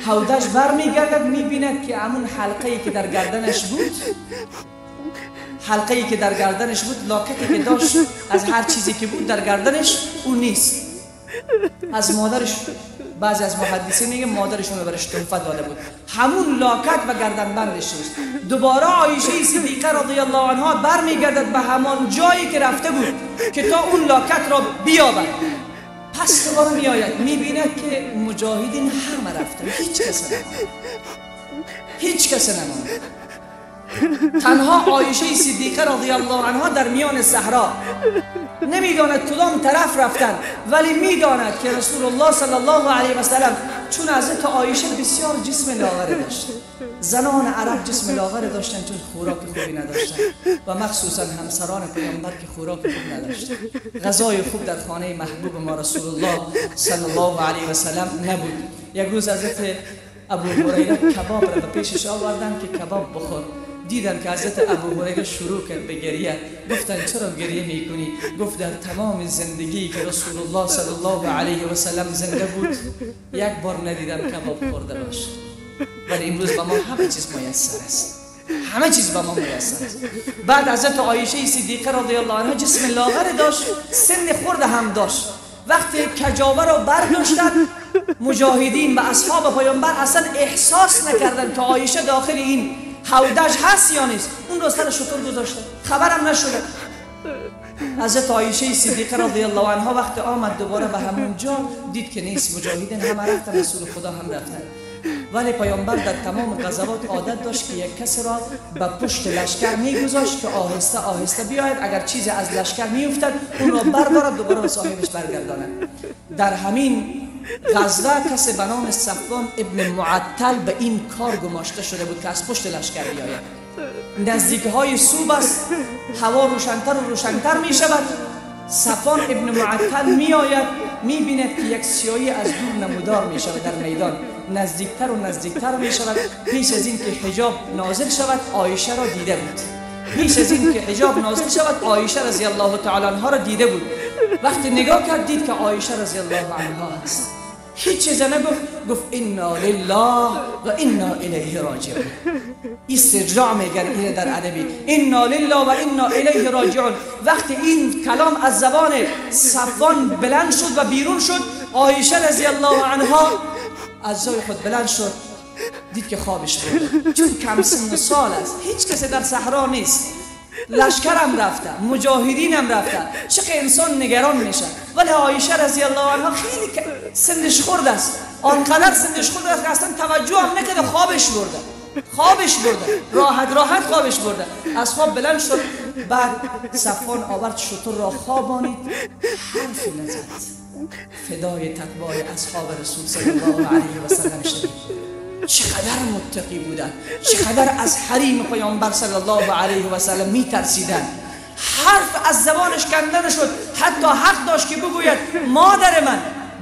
S1: حودج بر می گردد، می بیند که همون حلقه‌ای که در گردنش بود، حلقه‌ای که در گردنش بود، لاکتی که داشت از هر چیزی که بود در گردنش، او نیست. از مادرش، بعضی از محدثین میگه مادرشون رو برش تحفه داده بود، همون لاکت و گردنبندش نیست. دوباره عایشه صدیقه رضی الله عنها برمیگردد به همان جایی که رفته بود که تا اون لاکت را بیابد. پس دوباره میآید، میبیند که مجاهدین همه رفتن، هیچ کس نماند، هیچ کس نماند. تنها عایشه صدیقه رضی الله عنها در میان صحرا، نمیداند کدام طرف رفتن، ولی میداند که رسول الله صلی الله علیه و سلم، چون حضرت عایشه بسیار جسم لاغر داشت، زنان عرب جسم لاغر داشتن چون خوراک خوبی نداشتن و مخصوصا همسران پیامبر که خوراک خوب نداشتن، غذای خوب در خانه محبوب ما رسول الله صلی الله علیه و سلم نبود. یک روز حضرت ابو هریره کباب را به پیشش آوردن که کباب بخور. دیدن که حضرت ابو هریره شروع کرد به گریه. گفتن چرا گریه میکنی؟ گفت در تمام زندگی که رسول الله صلی الله علیه و سلم زنده بود یک بار ندیدم کباب خورده باشه، ولی امروز به ما همه چیز میسر است، همه چیز به ما میسر است. بعد حضرت عایشه صدیقه رضی الله عنها جسم لاغر داشت، سن خورده هم داشت. وقتی کجاوه را برداشتن، مجاهدین و اصحاب پیامبر اصلا احساس نکردن که عایشه داخل این حودج هست یا نیست. اون را سر شتر گذاشته، خبرم نشده. حضرت عایشه صدیقه رضی الله عنها وقتی آمد دوباره به همون جا، دید که نیست، مجاهدین همه رفتن، رسول خدا هم رفتن. ولی پیامبر در تمام غزوات عادت داشت که یک کس را به پشت لشکر میگذاشت که آهسته آهسته بیاید، اگر چیزی از لشکر میافتد اون را بردارد دوباره به صاحبش برگرداند. در همین غزوه کسی به نام صفوان ابن معطل به این کار گماشته شده بود که از پشت لشکر بیاید. نزدیک های صبح است، هوا روشنتر و روشنتر می شود. صفوان ابن معطل می آید، می بیند که یک سیاهی از دور نمودار می شود در میدان، نزدیکتر و نزدیکتر می شود. پیش از این که حجاب نازل شود عایشه را دیده بود. پیش از این که حجاب نازل شود عایشه رضی الله تعالی عنها را دیده بود. وقتی نگاه کرد دید که عایشه رضی الله عنها هست. هیچ چیز نگفت، گفت انا لله و انا الیه راجعون. استرجاع میگن اینه در عربی، انا لله و انا الیه راجعون. وقتی این کلام از زبان صفوان بلند شد و بیرون شد، عایشه رضی الله عنها از جای خود بلند شد، دید که خوابش برده، چون کم سن و سال است، هیچ کسی در صحرا نیست، لشکرم رفته، مجاهدینم رفته، چقدر انسان نگران میشه. ولی عایشه رضی الله عنها خیلی سنش خورد است، آنقدر سنش خورد است که اصلا توجه هم نکرده، خوابش برده، خوابش برده، راحت راحت خوابش برده. از خواب بلند شد، بعد صفوان آورد شتر را خوابانید، حرفی نزد. فدای تقوای اصحاب رسول صلی الله علیه و سلم شدید. چقدر متقی بودن، چقدر از حریم پیامبر صلی الله علیه و سلم میترسیدن. حرف از زبانش کنده نشد، حتی حق داشت که بگوید مادر من،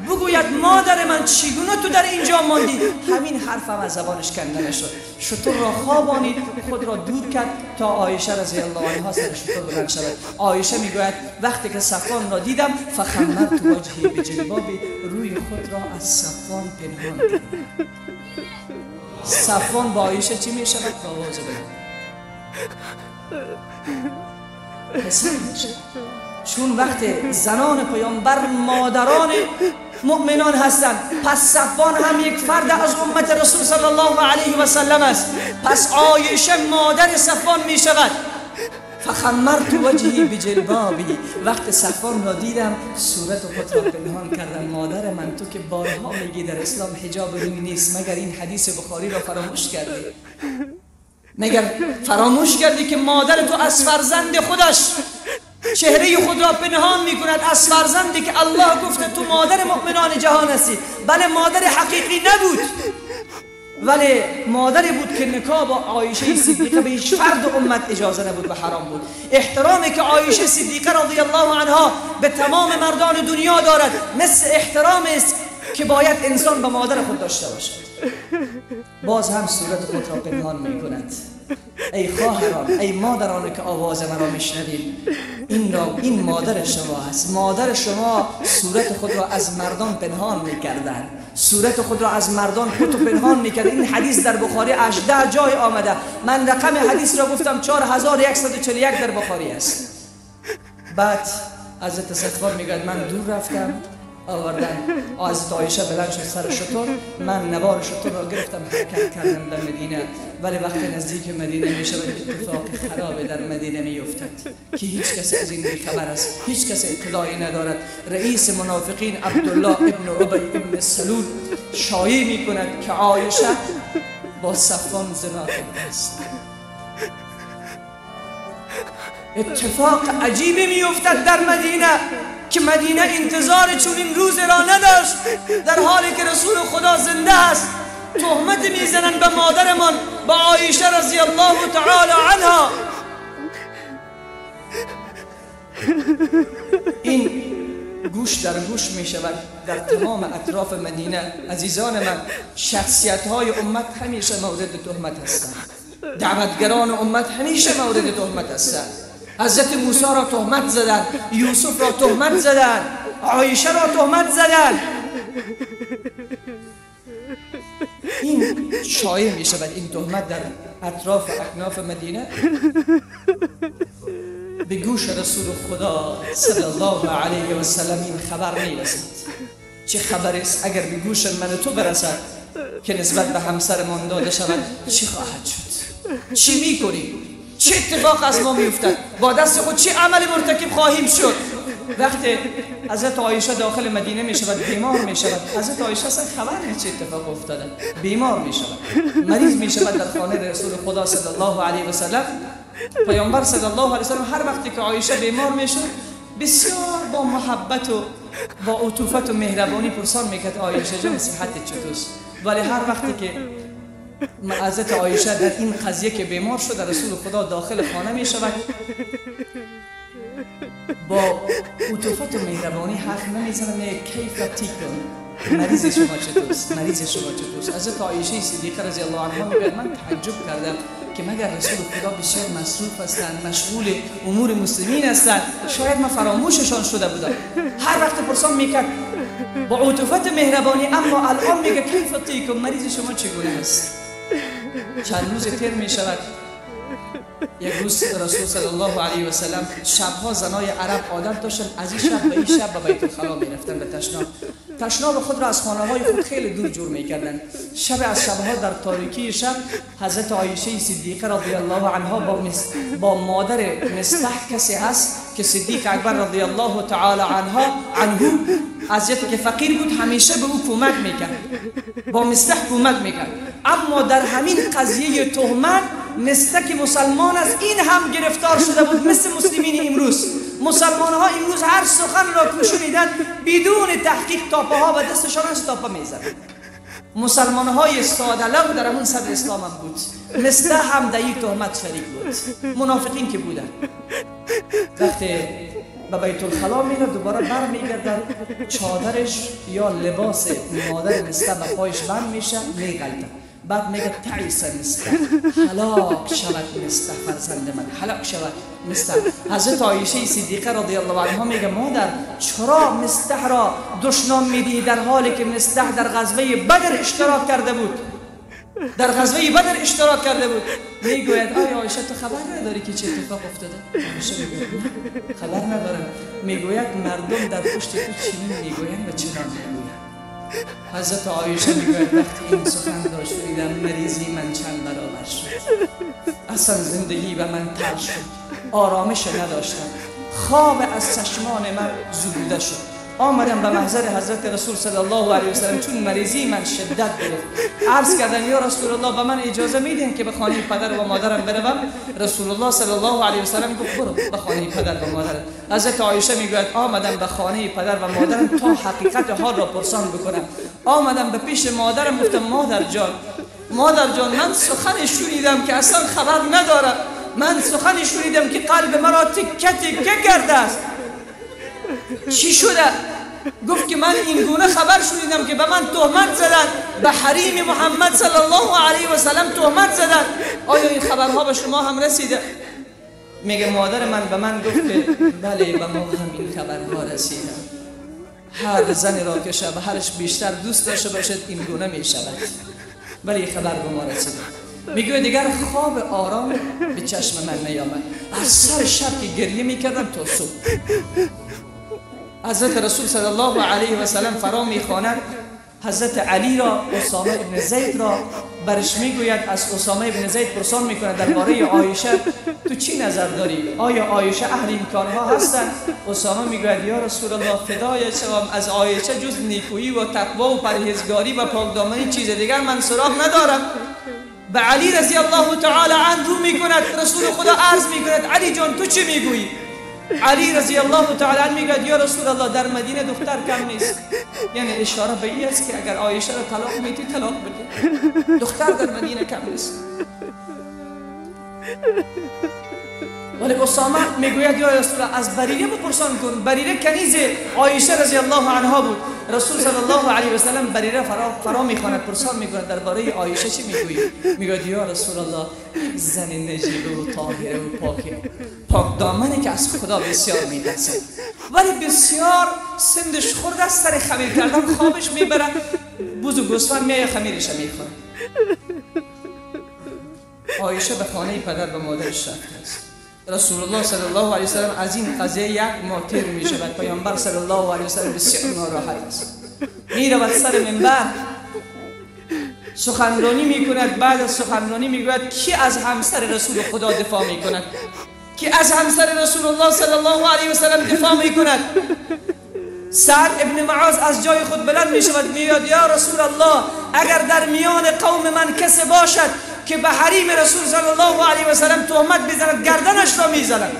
S1: بگوید مادر من چگونه تو در اینجا ماندی؟ همین حرف هم از زبانش کنده نشد. شتر را خوابانید، خود را دور کرد تا عایشه رضی الله عنها سر شتر بلند شود. عایشه میگوید وقتی که صفوان را دیدم فخمرت وجهی بجلبابی، روی خود را از صفوان پنهان کردم. صفوان با عایشه چی می شود؟ با آواز بلند پسر میشه. چون وقت زنان پیامبر مادران مؤمنان هستند، پس صفوان هم یک فرد از امت رسول صلی الله علیه و سلم است. پس عایشه مادر صفوان می شود. فخمرت وجهی بجلبابی، وقت صفوان را دیدم صورت خود را پنهان کردم. مادر من تو که بارها میگی در اسلام حجاب روی نیست، مگر این حدیث بخاری را فراموش کردی؟ مگر فراموش کردی که مادر تو از فرزند خودش چهره خود را پنهان میکند، از فرزندی که الله گفته تو مادر مؤمنان جهان هستی. بله مادر حقیقی نبود، ولی مادری بود که نکاح با عایشه صدیقه به هیچ فرد امت اجازه نبود و حرام بود. احترامی که عایشه صدیقه رضی الله عنها به تمام مردان دنیا دارد مثل احترام است که باید انسان به مادر خود داشته باشد. باز هم صورت خود را پنهان میکند. ای خواهران، ای مادران که آواز مرا میشنوید، این مادر شما هست. مادر شما صورت خود را از مردان پنهان میکردند، صورت خود را از مردان خود پنهان میکرد. این حدیث در بخاری 18 جای آمده. من رقم حدیث را گفتم 4141 در بخاری است. بعد حضرت صفوان میگوید من دور رفتم، آوردن از عایشه بلند شد سر شتر، من نوار شتر را گرفتم حرکت کردم به مدینه. ولی وقتی نزدیک مدینه می شود اتفاق خراب در مدینه می افتد که هیچ کس از این خبر است، هیچ کس اطلاعی ندارد. رئیس منافقین عبدالله ابن ابی ابن سلول شایع می کند که عایشه با صفوان زنا کرده است. اتفاق عجیبی می افتد در مدینه که مدینه انتظار چنین روز را نداشت. در حالی که رسول خدا زنده است تهمت میزنند به مادرمان، به عایشه رضی الله تعالی عنها. این گوش در گوش می شود در تمام اطراف مدینه. عزیزان من، شخصیت های امت همیشه مورد تهمت هستند، دعوتگران امت همیشه مورد تهمت هستند. حضرت موسی را تهمت زدن، یوسف را تهمت زدن، عایشه را تهمت زدن. این شایع می شود این تهمت در اطراف اکناف مدینه. به گوش رسول خدا صلی الله علیه و سلم این خبر می رسد. چه خبر است اگر به گوش من تو برسد که نسبت به همسرمان داده شود، چی خواهد شد؟ چی میکنیم؟ چه اتفاق از ما میافتد؟ با دست خود چه عمل مرتکب خواهیم شد؟ وقتی حضرت عایشه داخل مدینه می شود بیمار می شود. حضرت عایشه اصلا خبر نیست چه اتفاق افتاده، بیمار می شود، مریض می شود در خانه رسول خدا صلی الله علیه و سلم. پیامبر صلی الله علیه و سلم هر وقتی که عایشه بیمار می شد بسیار با محبت و با عطوفت و مهربانی پرسان میکرد عایشه جان صحتت چطوست؟ ولی هر وقتی که حضرت عایشه در این قضیه که بیمار شد رسول خدا داخل خانه می شود با عطوفت و مهربانی حرف نمیزنه، میگه کیف تیکون، مریض شما چطوست؟ مریض شما چطوست؟ حضرت عایشه صدیقه رضی الله عنها میگه من تعجب کردم که مگر رسول خدا بسیار مصروف هستند، مشغول امور مسلمین هستند، شاید من فراموششان شده بودم. هر وقت پرسان میکرد با عطوفت مهربانی، اما الان میگه کیف تیکون، مریض شما چگونه است؟ چند روز تیر میشود. یک روز رسول صلی الله علیه و سلم شبها زنای عرب عادت داشتن از این شب به این شب به بیت الخلا میرفتن به تشناب. تشناب خود را از خانه های خود خیلی دور جور میکردند. شب از شبها در تاریکی شب حضرت عایشه صدیقه رضی الله عنها با مادر مصطح کسی هست که صدیق اکبر رضی الله تعالی عنه از جهتی که فقیر بود همیشه به او کمک میکرد، با مصطح کمک میکرد. اما در همین قضیه تهمت مصطح که مسلمان است این هم گرفتار شده بود، مثل مسلمین امروز. مسلمان ها امروز هر سخن را که شنیدند بدون تحقیق تاپه ها و دستشان از تاپه میزدند. مسلمان های ساده لو در همون صدر اسلام هم بود، مصطح هم در این تهمت شریک بود، منافقین که بودند. وقتی به بیت الخلا میره دوباره بر میگرده، چادرش یا لباس مادر مصطح به پایش بند میشه، میغلطه. بعد میگه تعیس مصطح، هلاک شود مصطح، فرزند من هلاک شود مصطح. حضرت عایشه صدیقه رضی الله عنها میگه مادر چرا مصطح را دشنام میدی در حالی که مصطح در غزوه بدر اشتراک کرده بود؟ در غزوه بدر اشتراک کرده بود. میگوید آیا عایشه تو خبر نداری که چه اتفاق افتاده؟ عایشه میگوید نه خبر ندارم. میگوید مردم در پشت تو چنین میگویند و چنان میگویند. حضرت عایشه میگوید وقتی این سخن را شنیدم مریضی من چند برابر شد، اصلا زندگی به من تلخ شد، آرامش نداشتم، خواب از چشمان من زبوده شد. آمدم به محضر حضرت رسول صلی الله علیه و سلم، چون مریضی من شدت گرفت عرض کردم یا رسول الله به من اجازه میدین که به خانه پدر و مادرم بروم؟ رسول الله صلی الله علیه و سلم گفت برو به خانه پدر و مادرم. حضرت عایشه میگوید آمدم به خانه پدر و مادرم تا حقیقت حال را پرسان بکنم. آمدم به پیش مادرم گفتم مادر جان، مادر جان من سخن شنیدم که اصلا خبر ندارم، من سخن شنیدم که قلب مرا تکه تکه کرده است. چی شده؟ گفت که من این گونه خبر شنیدم که به من تهمت زدن، به حریم محمد صلی الله علیه و سلم تهمت زدن. آیا این خبرها به شما هم رسیده؟ میگه مادر من به من گفت که بله به ما هم این خبرها رسیده. هر زن را که شوهرش بیشتر دوست داشته باشد این گونه میشود، ولی خبر به ما رسیده. میگه دیگر خواب آرام به چشم من نیامد، از سر شب که گریه میکردم تا صبح. حضرت رسول صلی الله علیه و سلم فرا میخواند حضرت علی را، اسامه ابن زید را، برش میگوید از اسامه ابن زید پرسان میکند درباره عایشه تو چی نظر داری؟ آیا عایشه اهل این کارها هستند؟ اسامه میگوید یا رسول الله فدای شوم، از عایشه جز نیکویی و تقوا و پرهیزگاری و پاکدامنی چیز دیگر من سراغ ندارم. به علی رضی الله تعالی عنه رو میکند، رسول خدا عرض میکند علی جان تو چی میگویی؟ علی رضی الله تعالی عنه میگوید یا رسول الله در مدینه دختر کم نیست. یعنی اشاره به این است که اگر عایشه را طلاق میدی طلاق بده، دختر در مدینه کم نیست. ولی اسامه میگوید یا رسول الله از بریره بپرسان کن، بریره کنیز عایشه رضی الله عنها بود. رسول صلی الله علیه و سلم بریره فرا میخواند، پرسان میکند درباره عایشه چی میگویی؟ میگوید یا رسول الله زن نجیبه و طاهره و پاکه، پاک دامنه که از خدا بسیار میترسه، ولی بسیار سندش خورده است، سر خمیر کردن خوابش میبره، بز و گوسفند میایه خمیرش میخوره. عایشه به خانه پدر و مادرش رفته است. رسول الله صلی الله علیه و سلم از این قضیه یک ماه تیر می شود. پیامبر صلی الله علیه و سلم بسیار ناراحت است، می رود سر منبر سخنرانی می کند. بعد از سخنرانی می گوید کی از همسر رسول خدا دفاع می کند؟ کی از همسر رسول الله صلی الله علیه و سلم دفاع می کند؟ سعد ابن معاذ از جای خود بلند می شود، میگوید یا رسول الله اگر در میان قوم من کسی باشد که به حریم رسول صلی الله علیه و سلم تهمت بزند گردنش را میزند.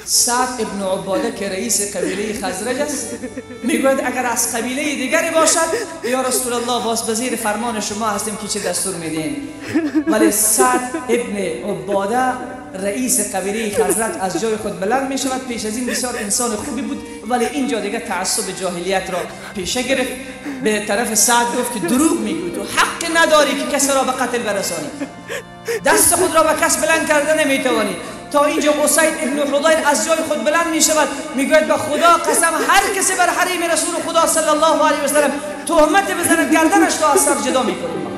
S1: سعد ابن عباده که رئیس قبیله خزرج است میگوید اگر از قبیله دیگری باشد یا رسول الله باز به زیر فرمان شما هستیم که چه دستور میدین. ولی سعد ابن عباده رئیس قبیله خزرج از جای خود بلند می شود. پیش از این بسیار انسان خوبی بود، ولی اینجا دیگه تعصب جاهلیت را پیشه گرفت. به طرف سعد گفت که دروغ میگویی، تو حق نداری که کسی را به قتل برسانی، دست خود را به کس بلند کرده نمیتوانی. تا اینجا اسید ابن حضیر از جای خود بلند می شود، میگوید به خدا قسم هر کسی بر حریم رسول خدا صلی الله علیه و سلم تهمت بزند گردنش را از سر جدا میکنیم.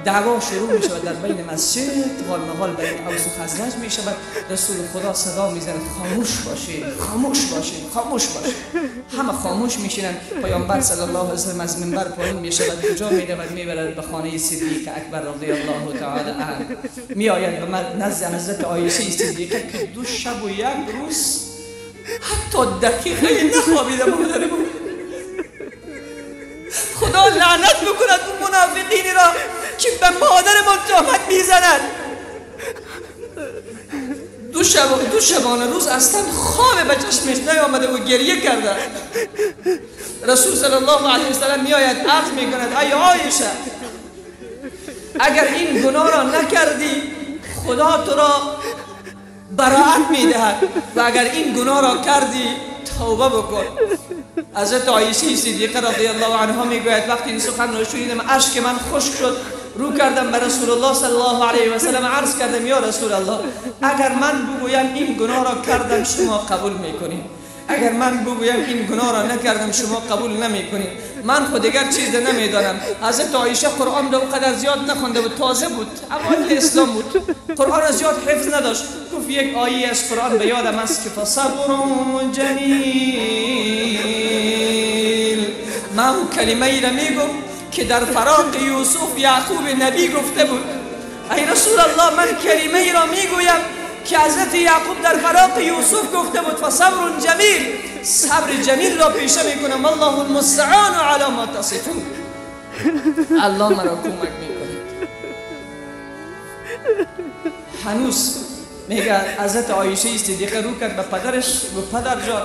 S1: دعوا شروع می شود در بین مسجد، غالمغال بین اوس و خزرج می شود. رسول خدا صدا میزند خاموش باشید، خاموش باشید، خاموش باشید. همه خاموش میشینند. پیامبر صلی الله علیه و سلم از منبر پایین می شود. کجا می رود؟ می برد به خانه صدیق اکبر رضی الله تعالی عنه. می آید به نزد حضرت عایشه صدیقه که 2 شب و 1 روز حتی دقیقه نخوابیده مادر بود. خدا لعنت بکند اون منافقینی را که به مادرمان تهمت میزند. دو شبانه روز اصلا خواب به چشمش نیامده و گریه کرده. رسول صلی الله علیه وسلم میآید عرض میکند ای عایشه، اگر این گناه را نکردی خدا تو را براعت میدهد و اگر این گناه را کردی توبه بکن. حضرت عایشه صدیقه رضی الله عنها میگوید وقتی این سخن را شنیدم اشک من خشک شد. رو کردم به رسول الله صلی الله علیه و سلم عرض کردم یا رسول الله، اگر من بگویم این گناه را کردم شما قبول میکنید، اگر من بگویم این گناه را نکردم شما قبول نمیکنید، من خود دیگر چیز نمیدانم. حضرت عایشه قرآن را اونقدر زیاد نخوانده بود، تازه بود، اوایل اسلام بود، قرآن را زیاد حفظ نداشت. گفت یک آیه از قرآن به یادم است که فصبر جمیل. من اون کلمه ای را میگم که در فراق یوسف یعقوب نبی گفته بود. ای رسول الله، من کلمه ای را میگویم که حضرت یعقوب در فراق یوسف گفته بود فصبر جمیل، صبر جمیل را پیشه میکنم. الله المستعان علی ما تصفون. الله مرا کمک میکند. هنوز میگه حضرت عایشه صدیقه رو کرد به پدرش و پدر جان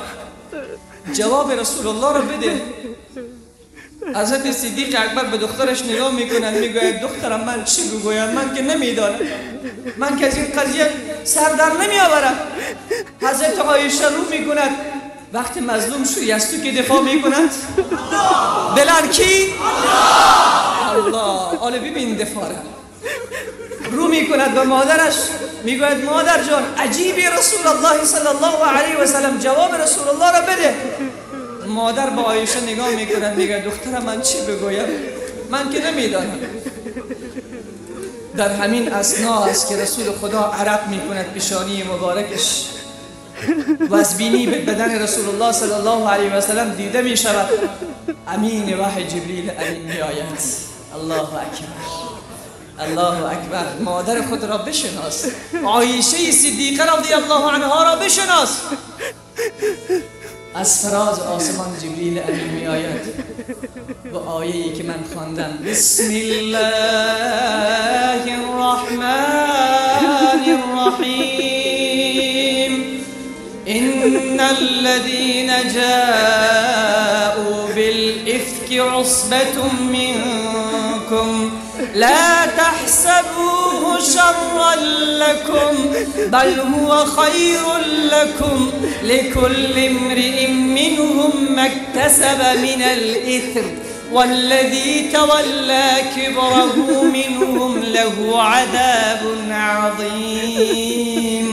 S1: جواب رسول الله را بده. حضرت صدیق اکبر به دخترش نگاه میکنند، میگوید دخترم من چی بگویم، من که نمیدانم، من که از این قضیه سر در نمیآورم. حضرت عایشه رو میکند وقتی مظلوم شدی از تو که دفاع میکند بلند کی؟ الله. حالا ببین دفاع را رو میکند به مادرش میگوید مادر جان عجیبی رسول الله صلی الله علیه و سلم، جواب رسول الله را بده. مادر با عایشه نگاه میکند میگه دخترم من چی بگویم، من که نمیدانم. در همین اثنا است که رسول خدا عرق میکند پیشانی مبارکش و از بینی به بدن رسول الله صلی الله علیه و سلم دیده میشود. امین وحی جبریل امین میآید. الله اکبر، الله اکبر. مادر خود را بشناس، عایشه صدیقه رضی الله عنها را بشناس. از فراز آسمان جبریل امین می آید و آیه‌ای که من خواندم بسم الله الرحمن الرحیم ان الذين جاءوا بالإفك عصبة منكم لا تحسبوه شرا لكم بل هو خير لكم لكل امرئ منهم ما اكتسب من الإثم والذي تولى كبره منهم له عذاب عظیم.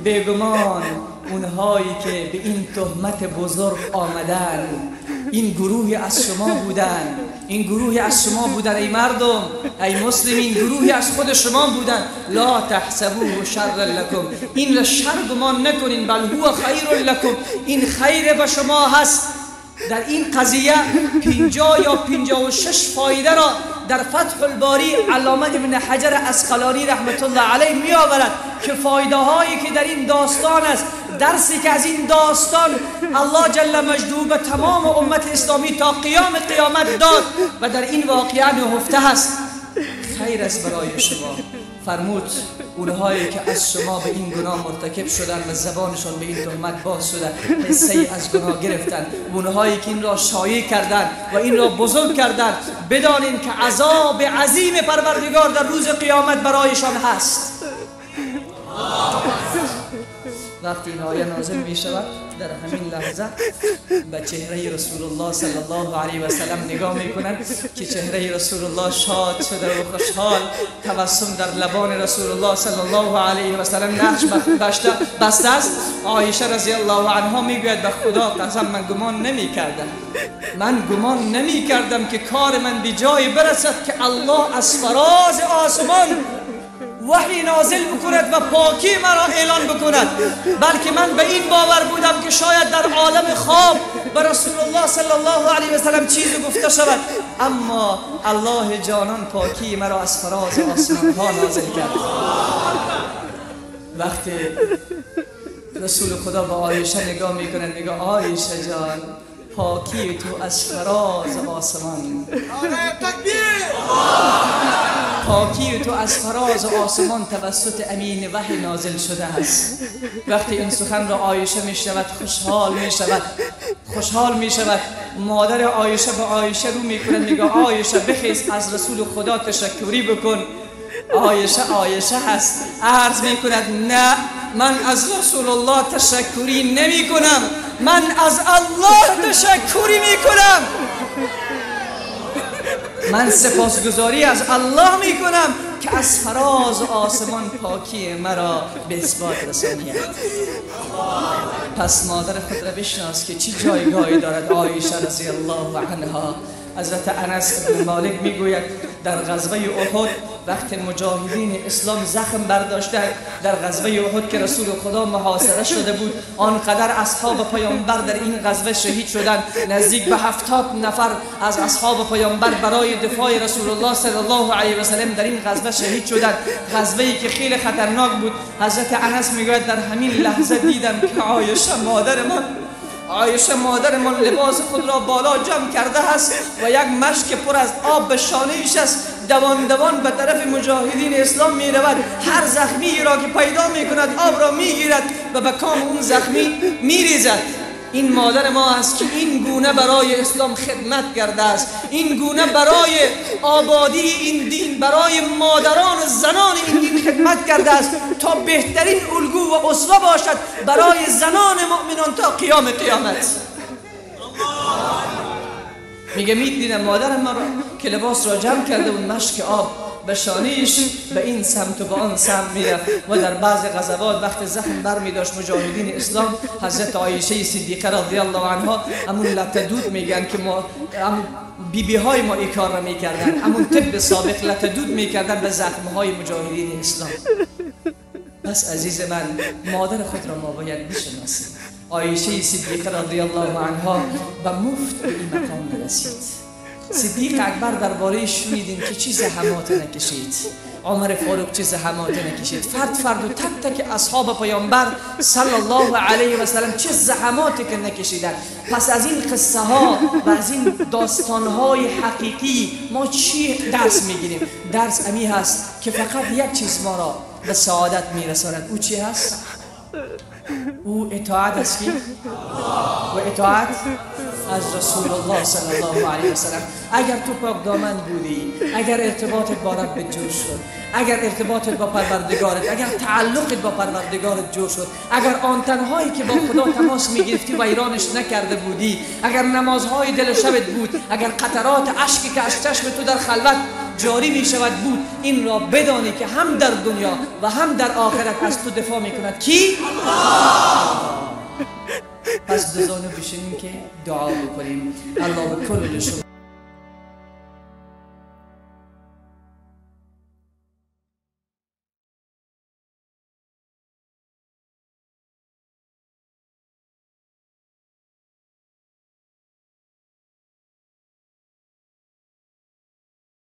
S1: بگمان اونهایی که به این تهمت بزرگ آمدن، این گروهی از شما بودن، این گروهی از شما بودن ای مردم، ای مسلمین، گروهی از خود شما بودن. لا تحسبوه شرا لکم، این را شر گمان نکنین، بل هو خیر لکم، این خیر به شما هست. در این قضیه 50 یا 56 فایده را در فتح الباری علامه ابن حجر عسقلانی رحمت الله علیه می آورد که فایده هایی که در این داستان است، درسی که از این داستان الله جل مجده به تمام امت اسلامی تا قیام قیامت داد و در این واقعه نهفته است، خیر است برای شما. فرمود اونهایی که از شما به این گناه مرتکب شدن و زبانشان به این تهمت باز شده، حصه از گناه گرفتن، اونهایی که این را شایع کردن و این را بزرگ کردن، بدانین که عذاب عظیم پروردگار در روز قیامت برایشان هست. و وقتی این آیه نازل می شود در همین لحظه به چهره رسول الله صلی الله علیه و سلم نگاه می کنند که چهره رسول الله شاد شده و خوشحال، تبسم در لبان رسول الله صلی الله علیه و سلم نقش بسته است. عایشه رضی الله عنها میگوید به خدا قسم من گمان نمی کردم، من گمان نمی کردم که کار من به جای برسد که الله از فراز آسمان وحی نازل بکند و پاکی مرا اعلان بکند، بلکه من به این باور بودم که شاید در عالم خواب به رسول الله صلی الله علیه و سلم چیزی گفته شود، اما الله جانان پاکی مرا از فراز آسمان ها نازل کرد. وقتی رسول خدا به عایشه نگاه میکند میگه عایشه جان، پاکی تو از فراز آسمان، پاکی تو از فراز آسمان توسط امین وحی نازل شده است. وقتی این سخن را عایشه می شود خوشحال می شود، خوشحال می شود. مادر عایشه به عایشه رو می کند میگه عایشه بخیز از رسول خدا تشکری بکن. عایشه عایشه هست، عرض می کند نه، من از رسول الله تشکری نمی کنم، من از الله تشکری می کنم، من سپاسگزاری از الله می کنم که از فراز آسمان پاکی مرا به اثبات رسانید. پس مادر خود را بشناس که چی جایگاهی دارد عایشه رضی الله عنها. حضرت انس بن مالک میگوید در غزوه احد وقت مجاهدین اسلام زخم برداشته، در غزوه احد که رسول خدا محاصره شده بود، آنقدر اصحاب پیامبر در این غزوه شهید شدند، نزدیک به 70 نفر از اصحاب پیامبر برای دفاع رسول الله صلی الله علیه و سلم در این غزوه شهید شدند، غزوه‌ای که خیلی خطرناک بود. حضرت انس میگوید در همین لحظه دیدم که عایشه مادر من، عایشه مادرمان لباس خود را بالا جمع کرده است و یک مشک پر از آب به شانه‌اش است، دوان دوان به طرف مجاهدین اسلام می رود، هر زخمی را که پیدا می کند آب را می گیرد و به کام اون زخمی می ریزد. این مادر ما است که این گونه برای اسلام خدمت کرده است، این گونه برای آبادی این دین، برای مادران و زنان این دین خدمت کرده است تا بهترین الگو و اسوه باشد برای زنان مؤمنان تا قیام قیامت. میگه میدیدم مادرم ما را که لباس را جمع کرده و مشک آب به شانه‌اش به این سمت و به آن سمت میرفت و در بعض غزوات وقت زخم بر می داشت مجاهدین اسلام، حضرت عایشه صدیقه رضی الله عنها همون لته دود میگن که ما بیبی های ما این کار را میکردن، همون طب سابق لته دود میکردن به زخم های مجاهدین اسلام. پس عزیز من، مادر خود را ما باید بشناسیم. عایشه صدیقه رضی الله عنها به مفت به این مقام نرسید. صدیق اکبر درباره شنیدیم که چی زحمات نکشید، عمر فاروق چه زحمات نکشید، فرد فرد و تک تک اصحاب پیامبر صلی الله علیه و سلم چه زحماتی که نکشیدن. پس از این قصه ها و از این داستان های حقیقی ما چی درس میگیریم؟ درس امی هست که فقط یک چیز ما را به سعادت میرساند. او چی هست؟ او اطاعت است کی؟ و اطاعت از رسول الله صلی الله علیه و سلم. اگر تو پاک دامن بودی، اگر ارتباطت با رب جور شد، اگر ارتباطت با پروردگارت، اگر تعلقت با پروردگارت جور شد، اگر آن تنهایی که با خدا تماس میگرفتی و ایرانش نکرده بودی، اگر نمازهای دل شبت بود، اگر قطرات اشکی که از چشم تو در خلوت جاری می شود بود، این را بدانی که هم در دنیا و هم در آخرت از تو دفاع می کند کی؟ الله. پس دو زانو بشینیم که دعا بکنیم. الله به کل شما